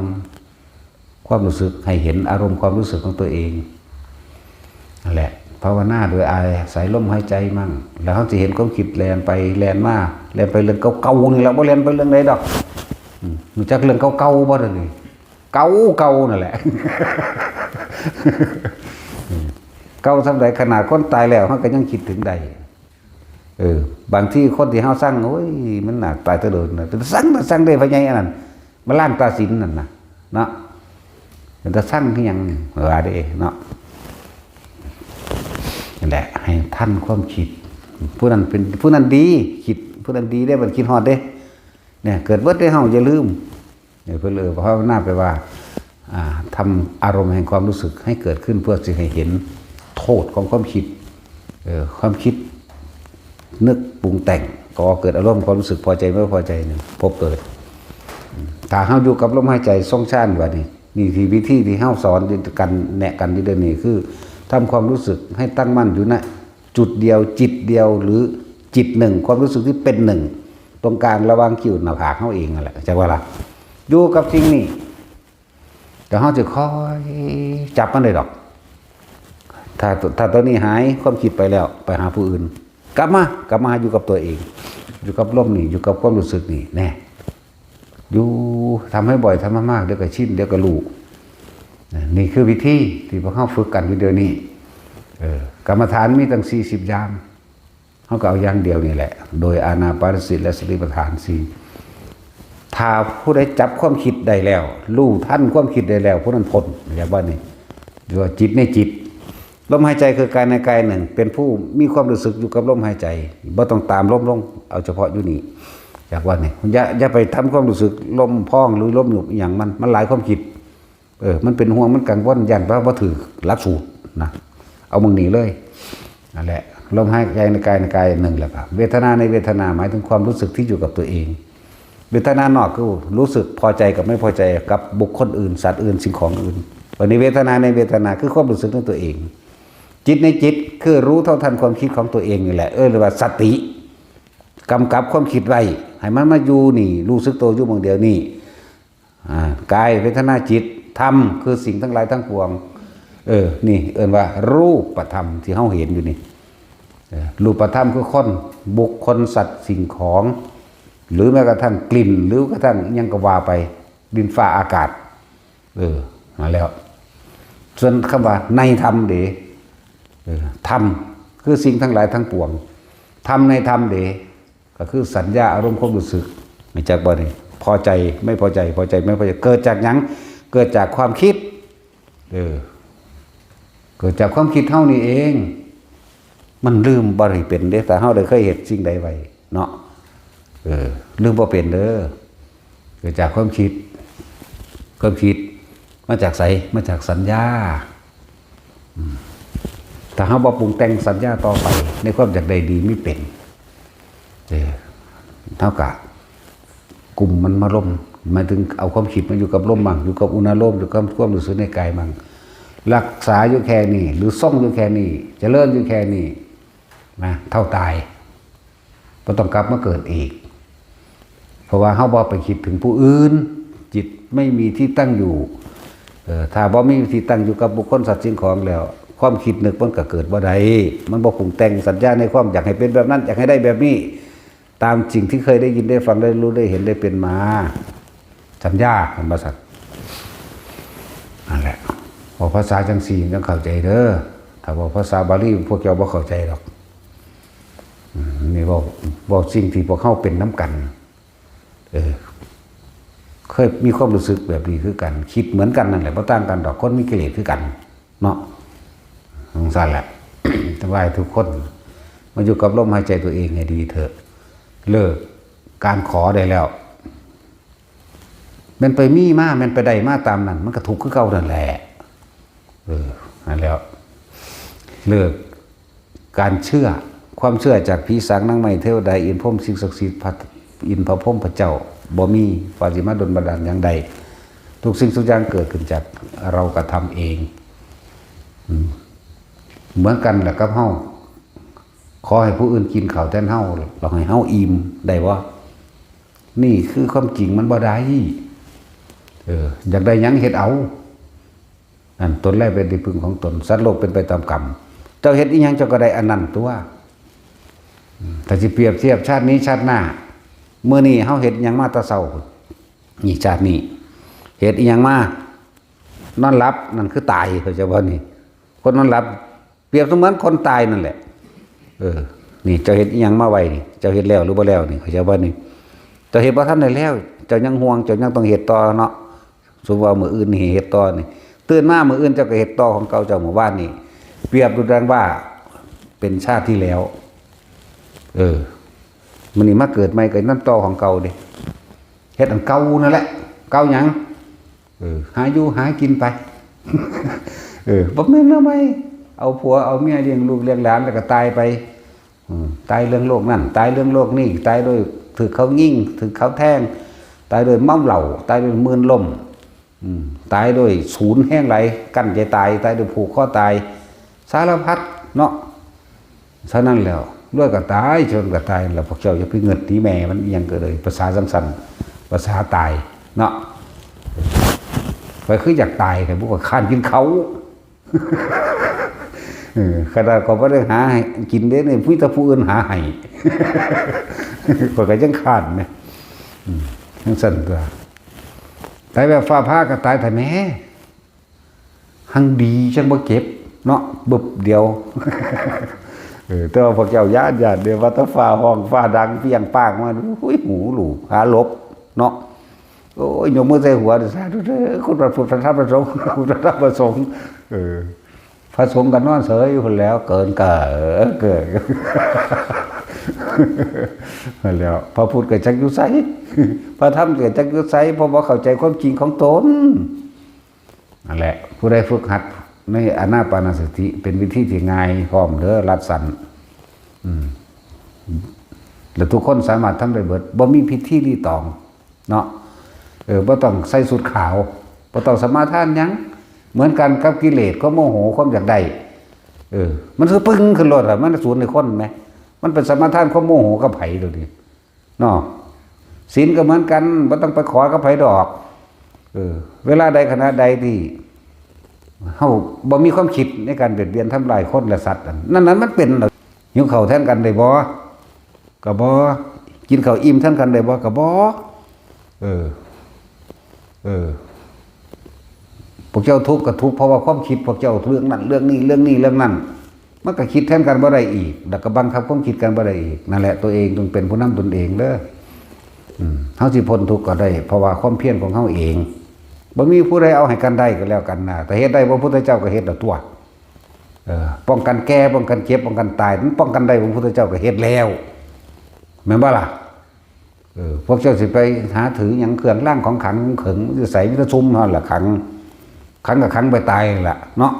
ຄວາມຮູ້ສຶກໃຫ້ເຫັນອາລົມຄວາມຮູ້ສຶກຂອງຕົວເອງ. ນັ້ນແຫຼະ ພາວະນາໂດຍອາໄສລົມຫາຍໃຈມັນ ແລ້ວເຮົາຊິເຫັນຄວາມຄິດແລ່ນໄປແລ່ນມາ ແລ່ນໄປເລື່ອງເກົ່າໆນີ້ລະ ບໍ່ແລ່ນໄປເລື່ອງໃດດອກ. ອືມ ຮູ້ຈັກເລື່ອງເກົ່າໆບໍ່ດຽວນີ້? ເກົ່າໆນັ້ນແຫຼະ. ເກົ່າສ່ຳໃດ ຂະໜາດຄົນຕາຍແລ້ວ ເຮົາກໍຍັງຄິດເຖິງໄດ້. ເອີ ບາງທີຄົນທີ່ເຮົາຊັງ ໂອ້ຍ ມັນໜ້າຕາຍແຕ່ດົນນະ ເປັນຕາຊັງ ຕາຊັງເດ້ ພະໃຫຍ່ອັນນັ້ນ ມາລ້າງຕາສິນນັ້ນນະ ເນາະ ເປັນຕາຊັງຄືຫຍັງວ່າເດ້ເນາະ. ນັ້ນແຫຼະ ໃຫ້ທັນຄວາມຄິດ. ຜູ້ນັ້ນເປັນ ຜູ້ນັ້ນດີ ຄິດ ຜູ້ນັ້ນດີເດ້ ມັນຄິດຮອດເດ້. ເນຍ ເກີດເບິດເດ້ເຮົາ ຢ່າລືມ. ເອີ ເພິ່ນເອີ້ນພາວະນາແປວ່າ ອ່າ ທຳອາລົມແຫ່ງຄວາມຮູ້ສຶກໃຫ້ເກີດຂຶ້ນ ເພື່ອຊິໃຫ້ເຫັນໂທດຂອງຄວາມຄິດ. ເອີ ຄວາມຄິດນຶກປຸງແຕ່ງ ກໍເກີດອາລົມຄວາມຮູ້ສຶກພໍໃຈ ບໍ່ພໍໃຈນີ້ ພົບເກີດ. ຖ້າເຮົາຢູ່ກັບລົມຫາຍໃຈຊົງຊານ ບາດນີ້ ນີ້ທີ່ວິທີທີ່ເຮົາສອນກັນ ແນະກັນຢູ່ດຽວນີ້ ຄືທຳຄວາມຮູ້ສຶກໃຫ້ຕັ້ງໝັ້ນຢູ່ນະຈຸດດຽວ ຈິດດຽວ ຫຼື ຈິດໜຶ່ງ ຄວາມຮູ້ສຶກທີ່ເປັນໜຶ່ງ ຕົງກາງລະຫວ່າງຄິ້ວໜ້າຜາກເຮົາເອງນັ້ນແຫຼະ ເຂົ້າໃຈບໍ່ລະ? ຢູ່ກັບສິ່ງນີ້ ແລ້ວເຮົາຈະຄ່ອຍຈັບມັນໄດ້ດອກ. ຖ້າ ຖ້າຕົວນີ້ຫາຍ ຄວາມຄິດໄປແລ້ວ ໄປຫາຜູ້ອື່ນ ກັບມາ ກັບມາຢູ່ກັບຕົວເອງ ຢູ່ກັບລົມນີ້ ຢູ່ກັບຄວາມຮູ້ສຶກນີ້ແນ່. ຢູ່ ທຳໃຫ້ບ່ອຍ ທຳໃຫ້ມາກ ດຽວກໍຊິນ ດຽວກໍຮູ້. ນີ້ຄືວິທີທີ່ພວກເຮົາຝຶກກັນຢູ່ດຽວນີ້. ເອີ ກຳມະຖານມີຕັ້ງສີ່ສິບຢ່າງ ເຮົາກໍເອົາຢ່າງດຽວນີ້ແຫຼະ ໂດຍອານາປານສະຕິ ແລະ ສະຕິປະທານສີ່. ຖ້າຜູ້ໃດຈັບຄວາມຄິດໄດ້ແລ້ວ ຮູ້ທັນຄວາມຄິດໄດ້ແລ້ວ ຜູ້ນັ້ນພົ້ນ. ເຫັນບໍ່ນີ້? ເອີ້ນວ່າຈິດໃນຈິດ. ໂລ ລົມຫາຍໃຈຄືກາຍໃນກາຍໜຶ່ງ ເປັນຜູ້ມີຄວາມຮູ້ສຶກຢູ່ກັບລົມຫາຍໃຈ ບໍ່ຕ້ອງຕາມລົມລົງ ເອົາສະເພາະຢູ່ນີ້ ຢາກວ່ານີ້ ຢ່າ ຢ່າໄປທຳຄວາມຮູ້ສຶກລົມພອງ ຫຼື ລົມຍຸບອີ່ຫຍັງ ມັນ ມັນຫຼາຍຄວາມຄິດ. ເອີ ມັນເປັນຫ່ວງ ມັນກັງວົນ ຢ້ານວ່າບໍ່ຖືກຫຼັກສູດນະ ເອົາໝ່ອງນີ້ເລີຍ. ນັ້ນແຫຼະ ລົມຫາຍໃຈໃນກາຍ ໃນກາຍໜຶ່ງ ແລ້ວກໍເວທະນາໃນເວທະນາ ໝາຍເຖິງຄວາມຮູ້ສຶກທີ່ຢູ່ກັບຕົວເອງ. ເວທະນານອກຄືຮູ້ສຶກພໍໃຈກັບໄມ່ພໍໃຈກັບບຸກຄົນອື່ນ ສັດອື່ນ ສິ່ງຂອງອື່ນ. ບັດນີ້ເວທະນາໃນເວທະນາ ຄືຄວາມຮູ້ສຶກໃນຕົວເອງ. ຈິດໃນຈິດ ຄືຮູ້ເທົ່າທັນຄວາມຄິດຂອງຕົວເອງນີ້ແຫຼະ ເອີ້ນວ່າສະຕິ ກຳກັບຄວາມຄິດໄວ້ ໃຫ້ມັນມາຢູ່ນີ້ ຮູ້ສຶກໂຕຢູ່ໝ່ອງດຽວນີ້. ອາ ກາຍ ເວທະນາ ຈິດ ທຳ ຄືສິ່ງທັງຫຼາຍທັງປວງ. ເອີ ນີ້ເອີ້ນວ່າຮູບປະທຳທີ່ເຮົາເຫັນຢູ່ນີ້. ເອີ ຮູບປະທຳຄືຄົນ ບຸກຄົນ ສັດ ສິ່ງຂອງ ຫຼືແມ້ກະທັ່ງກິ່ນ ຫຼືກະທັ່ງອີ່ຫຍັງກໍວ່າໄປ ດິນຟ້າອາກາດ. ເອີ ນັ້ນແຫຼະ. ສ່ວນຄຳວ່າໃນທຳເດ? ເອີ ທຳ ຄືສິ່ງທັງຫຼາຍທັງປວງ. ທຳໃນທຳເດ? ກໍຄືສັນຍາອາລົມຄວາມຮູ້ສຶກ ຮູ້ຈັກບໍ່ນີ້? ພໍໃຈ ໄມ່ພໍໃຈ ພໍໃຈ ໄມ່ພໍໃຈ ເກີດຈາກຫຍັງ? ເກີດຈາກຄວາມຄິດ. ເອີ ເກີດຈາກຄວາມຄິດເຮົານີ້ເອງ. ມັນລືມບໍ່ໄດ້ເປັນເດ້ ຖ້າເຮົາໄດ້ເຄີຍເຮັດສິ່ງໃດໄວ້ເນາະ. ເອີ ລືມບໍ່ເປັນເດີ. ເກີດຈາກຄວາມຄິດ. ຄວາມຄິດມາຈາກໃສ? ມາຈາກສັນຍາ. ອືມ ຖ້າເຮົາບໍ່ປຸງແຕ່ງສັນຍາຕໍ່ໄປ ໃນຄວາມຢາກໄດ້ດີມີເປັນ ເອີ ເຮົາກະກຸມມັນມາລົມ ໝາຍເຖິງເອົາຄວາມຄິດມາຢູ່ກັບລົມມັ່ງ ຢູ່ກັບອຸນາໂລມ ຢູ່ກັບຄວາມຮູ້ສຶກໃນກາຍມັ່ງ ຮັກສາຢູ່ແຄ່ນີ້ ຫຼືຊົງຢູ່ແຄ່ນີ້ ຈະເລີນຢູ່ແຄ່ນີ້ນະ ເທົ່າຕາຍ. ບໍ່ຕ້ອງກັບມາເກີດອີກ ເພາະວ່າເຮົາບໍ່ໄປຄິດເຖິງຜູ້ອື່ນ. ຈິດໄມ່ມີທີ່ຕັ້ງຢູ່. ເອີ ຖ້າບໍ່ມີທີ່ຕັ້ງຢູ່ກັບບຸກຄົນ ສັດ ສິ່ງຂອງແລ້ວ ຄວາມຄິດນຶກມັນກໍເກີດບໍ່ໄດ້. ມັນບໍ່ປຸງແຕ່ງສັນຍາໃນຄວາມຢາກໃຫ້ເປັນແບບນັ້ນ ຢາກໃຫ້ໄດ້ແບບນີ້ ຕາມສິ່ງທີ່ເຄີຍໄດ້ຍິນໄດ້ຟັງ ໄດ້ຮູ້ໄດ້ເຫັນໄດ້ເປັນມາ. ສັນຍາ ແມ່ນບໍ່ຊັ້ນ? ນັ້ນແຫຼະ ເວົ້າພາສາຈັ່ງຊີ້ຈັ່ງເຂົ້າໃຈເດີ. ຖ້າເວົ້າພາສາບາລີ ພວກເຈົ້າບໍ່ເຂົ້າໃຈດອກ. ອືມ ນີ້ເວົ້າ ເວົ້າສິ່ງທີ່ພວກເຮົາເປັນນຳກັນ. ເອີ ເຄີຍມີຄວາມຮູ້ສຶກແບບນີ້ຄືກັນ ຄິດເໝືອນກັນນັ້ນແຫຼະ ບໍ່ຕ່າງກັນດອກ ຄົນມີກິເລດຄືກັນເນາະ. ຈັ່ງຊັ້ນແຫຼະ ຈະວ່າໃຫ້ທຸກຄົນມາຢູ່ກັບລົມຫາຍໃຈຕົວເອງໃຫ້ດີເຖາະ. ເລີກການຂໍໄດ້ແລ້ວ. ແມ່ນໄປມີມາ ແມ່ນໄປໄດ້ມາຕາມນັ້ນ ມັນກໍທຸກຄືເກົ່ານັ້ນແຫຼະ. ເອີ ນັ້ນແຫຼະ ເລີກການເຊື່ອ ຄວາມເຊື່ອຈາກຜີສາງນາງໄມ້ ເທວດາ ອິນພົມ ສິ່ງສັກສິດ ພະອິນພະພົມ ພະເຈົ້າ ບໍ່ມີວ່າຊິມາດົນບັນດານຫຍັງໄດ້. ທຸກສິ່ງທຸກຢ່າງເກີດຂຶ້ນຈາກເຮົາກະທຳເອງ. ອືມ ເໝືອນກັນແຫຼະກັບເຮົາ ຂໍໃຫ້ຜູ້ອື່ນກິນເຂົ້າແທນເຮົາ ແລ້ວໃຫ້ເຮົາອີ່ມໄດ້ບໍ່? ນີ້ຄືຄວາມຈິງ ມັນບໍ່ໄດ້. ເອີ ຢາກໄດ້ຫຍັງເຮັດເອົາ. ນັ້ນ ຕົນແລເປັນທີ່ເພິ່ງຂອງຕົນ ສັດໂລກເປັນໄປຕາມກຳ. ເຈົ້າເຮັດອີ່ຫຍັງເຈົ້າກໍໄດ້ອັນນັ້ນຕົວະ. ອືມ ຖ້າຊິປຽບທຽບຊາດນີ້ຊາດໜ້າ ມື້ນີ້ເຮົາເຮັດຫຍັງມາແຕ່ເຊົ້າ ນີ້ຊາດນີ້ເຮັດອີ່ຫຍັງມາ? ນອນຫຼັບ ນັ້ນຄືຕາຍ ເຂົ້າໃຈບໍ່ນີ້? ຄົນນອນຫຼັບ ປຽບສະເໝືອນຄົນຕາຍນັ້ນແຫຼະ. ເອີ ນີ້ເຈົ້າເຮັດອີ່ຫຍັງມາໄວ້ນີ້? ເຈົ້າເຮັດແລ້ວຫຼືບໍ່ແລ້ວນີ້? ເຂົ້າໃຈບໍ່ນີ້? ເຈົ້າເຮັດບໍ່ທັນໄດ້ແລ້ວ ເຈົ້າຍັງຫ່ວງ ເຈົ້າຍັງຕ້ອງເຮັດຕໍ່ເນາະ. ສົມມຸດວ່າມື້ອື່ນນີ້ເຮັດຕໍ່ນີ້ ຕື່ນມາມື້ອື່ນເຈົ້າກໍເຮັດຕໍ່ຂອງເກົ່າເຈົ້າມື້ວານນີ້. ປຽບດູດັ່ງວ່າເປັນຊາດທີ່ແລ້ວ. ເອີ ມື້ນີ້ມາເກີດໃໝ່ກໍນຳຕໍ່ຂອງເກົ່າເດ້. ເຮັດອັນເກົ່ານັ້ນແຫຼະ. ເກົ່າຫຍັງ? ເອີ ຫາຢູ່ຫາກິນໄປ. ເອີ ບໍ່ແມ່ນແນວໃໝ່ ເອົາຜົວເອົາເມຍ ລ້ຽງລູກລ້ຽງຫຼານ ແລ້ວກໍຕາຍໄປ. ອືມ ຕາຍເລື່ອງໂລກນັ້ນ ຕາຍເລື່ອງໂລກນີ້ ຕາຍໂດຍຖືກເຂົາຍິງ ຖືກເຂົາແທງ ຕາຍໂດຍເມົາເຫຼົ້າ ຕາຍໂດຍມື່ນລົມ ອືມ ຕາຍໂດຍສູນແຮງຫຼາຍ ກັ້ນໃຈຕາຍ ຕາຍໂດຍຜູກຄໍຕາຍ ສາລະພັດເນາະ. ສະນັ້ນແລ້ວ ລວຍກໍຕາຍ ຈົນກໍຕາຍ ແລ້ວພວກເຈົ້າຢ່າໄປເງິດໜີແມ່ມັນອີ່ຫຍັງກໍເລີຍ ພາສາຈັ່ງຊັ້ນ ພາສາຕາຍເນາະ. ຂ້ອຍຄືຢາກຕາຍແທ້ ບໍ່ ຂ້ອຍຄ້ານກິນເຂົ້າ. ເອີ ຂະໜາດຂ້ອຍບໍ່ໄດ້ຫາໃຫ້ກິນເດ້ນີ້ ມີແຕ່ຜູ້ອື່ນຫາໃຫ້ ຂ້ອຍກໍຍັງຄ້ານແໝ່. ອືມ ຈັ່ງຊັ້ນຕົວະ ຕາຍແບບຟ້າຜ່າກໍຕາຍແທ້ແໝ່ ຮັ່ງດີຈັ່ງບໍ່ເຈັບເນາະ ບຶບດຽວ. ເອີ ແຕ່ວ່າພວກເຈົ້າຢ້ານ ຢ້ານເດ້ ວ່າແຕ່ຟ້າຮ້ອງ ຟ້າດັງ ປຽງປາງມາ ໂອ້ຍ ຫູຫຼູ ຫາຫຼົບເນາະ. ໂອ້ຍ ຍົກມືໃສ່ຫົວ ສາທຸເດີ ຄຸນພະພຸດທະທຳພະສົງ ຄຸນພະທຳພະສົງ. ເອີ ພະສົງກໍນອນເສີຍຢູ່ພຸ້ນແຫຼ້ວ ເກີນກາ ເກີນ ຫັ້ນແຫຼ້ວ. ພະພຸດກໍຈັກຢູ່ໃສ ພະທຳກໍຈັກຢູ່ໃສ ເພາະບໍ່ເຂົ້າໃຈຄວາມຈິງຂອງຕົນ. ນັ້ນແຫຼະ ຜູ້ໃດຝຶກຫັດໃນອານາປານະສະຕິ ເປັນວິທີທີ່ງ່າຍພ້ອມເດີ ລັດສັ້ນ ອືມ ແລະ ທຸກຄົນສາມາດທຳໄດ້ເບິດ ບໍ່ມີພິທີລີຕອງເນາະ. ເອີ ບໍ່ຕ້ອງໃສ່ຊຸດຂາວ ບໍ່ຕ້ອງສະມາທານຫຍັງ ເໝືອນກັນກັບກິເລດ ຄວາມໂມໂຫ ຄວາມຢາກໄດ້ ເອີ ມັນສະປຶງຂຶ້ນໂລດລະ ມັນສູນໃນຄົນແມ ມັນໄປສະມາທານຄວາມໂມໂຫກັບໃຜໂດຍນີ້ ເນາະ. ສິນກໍເໝືອນກັນ ບໍ່ຕ້ອງໄປຂໍກັບໃຜດອກ. ເອີ ເວລາໃດຂະນະໃດທີ່ເຮົາບໍ່ມີຄວາມຄິດໃນການບຽດບຽນທຳລາຍຄົນ ແລະ ສັດນັ້ນ ນັ້ນ ນັ້ນມັນເປັນແລ້ວ. ຫິວເຂົ້າແທນກັນໄດ້ບໍ່? ກໍບໍ່. ກິນເຂົ້າອີ່ມແທນກັນໄດ້ບໍ່? ກໍບໍ່. ເອີ ເອີ ພວກເຈົ້າທຸກກໍທຸກເພາະວ່າຄວາມຄິດພວກເຈົ້າເລື່ອງນັ້ນເລື່ອງນີ້ ເລື່ອງນີ້ເລື່ອງນັ້ນ ມັນກໍຄິດແທນກັນບໍ່ໄດ້ອີກ ແລ້ວກໍບັງຄັບຄວາມຄິດກັນບໍ່ໄດ້ອີກ. ນັ້ນແຫຼະ ຕົວເອງຕ້ອງເປັນຜູ້ນຳຕົນເອງເດີ. ອືມ ເຮົາຊິພົ້ນທຸກກໍໄດ້ ເພາະວ່າຄວາມພຽນຂອງເຮົາເອງ. ບໍ່ມີຜູ້ໃດເອົາໃຫ້ກັນໄດ້ກໍແລ້ວກັນນະ. ຖ້າເຮັດໄດ້ ພະພຸດທະເຈົ້າກໍເຮັດແລ້ວຕົວະ. ເອີ ປ້ອງກັນແກ່ ປ້ອງກັນເຈັບ ປ້ອງກັນຕາຍ ມັນປ້ອງກັນໄດ້ ພະພຸດທະເຈົ້າກໍເຮັດແລ້ວ ແມ່ນບໍ່ລະ? ເອີ ພວກເຈົ້າຊິໄປຫາຖືຫຍັງ ເຄື່ອງລາງຂອງຂັງຂອງເຂີງ ມັນຢູ່ໃສ? ມີແຕ່ຊຸມເທົ່ານັ້ນລະຂັງ ຂັງກໍຂັງໄປຕາຍນັ້ນລະເນາະ.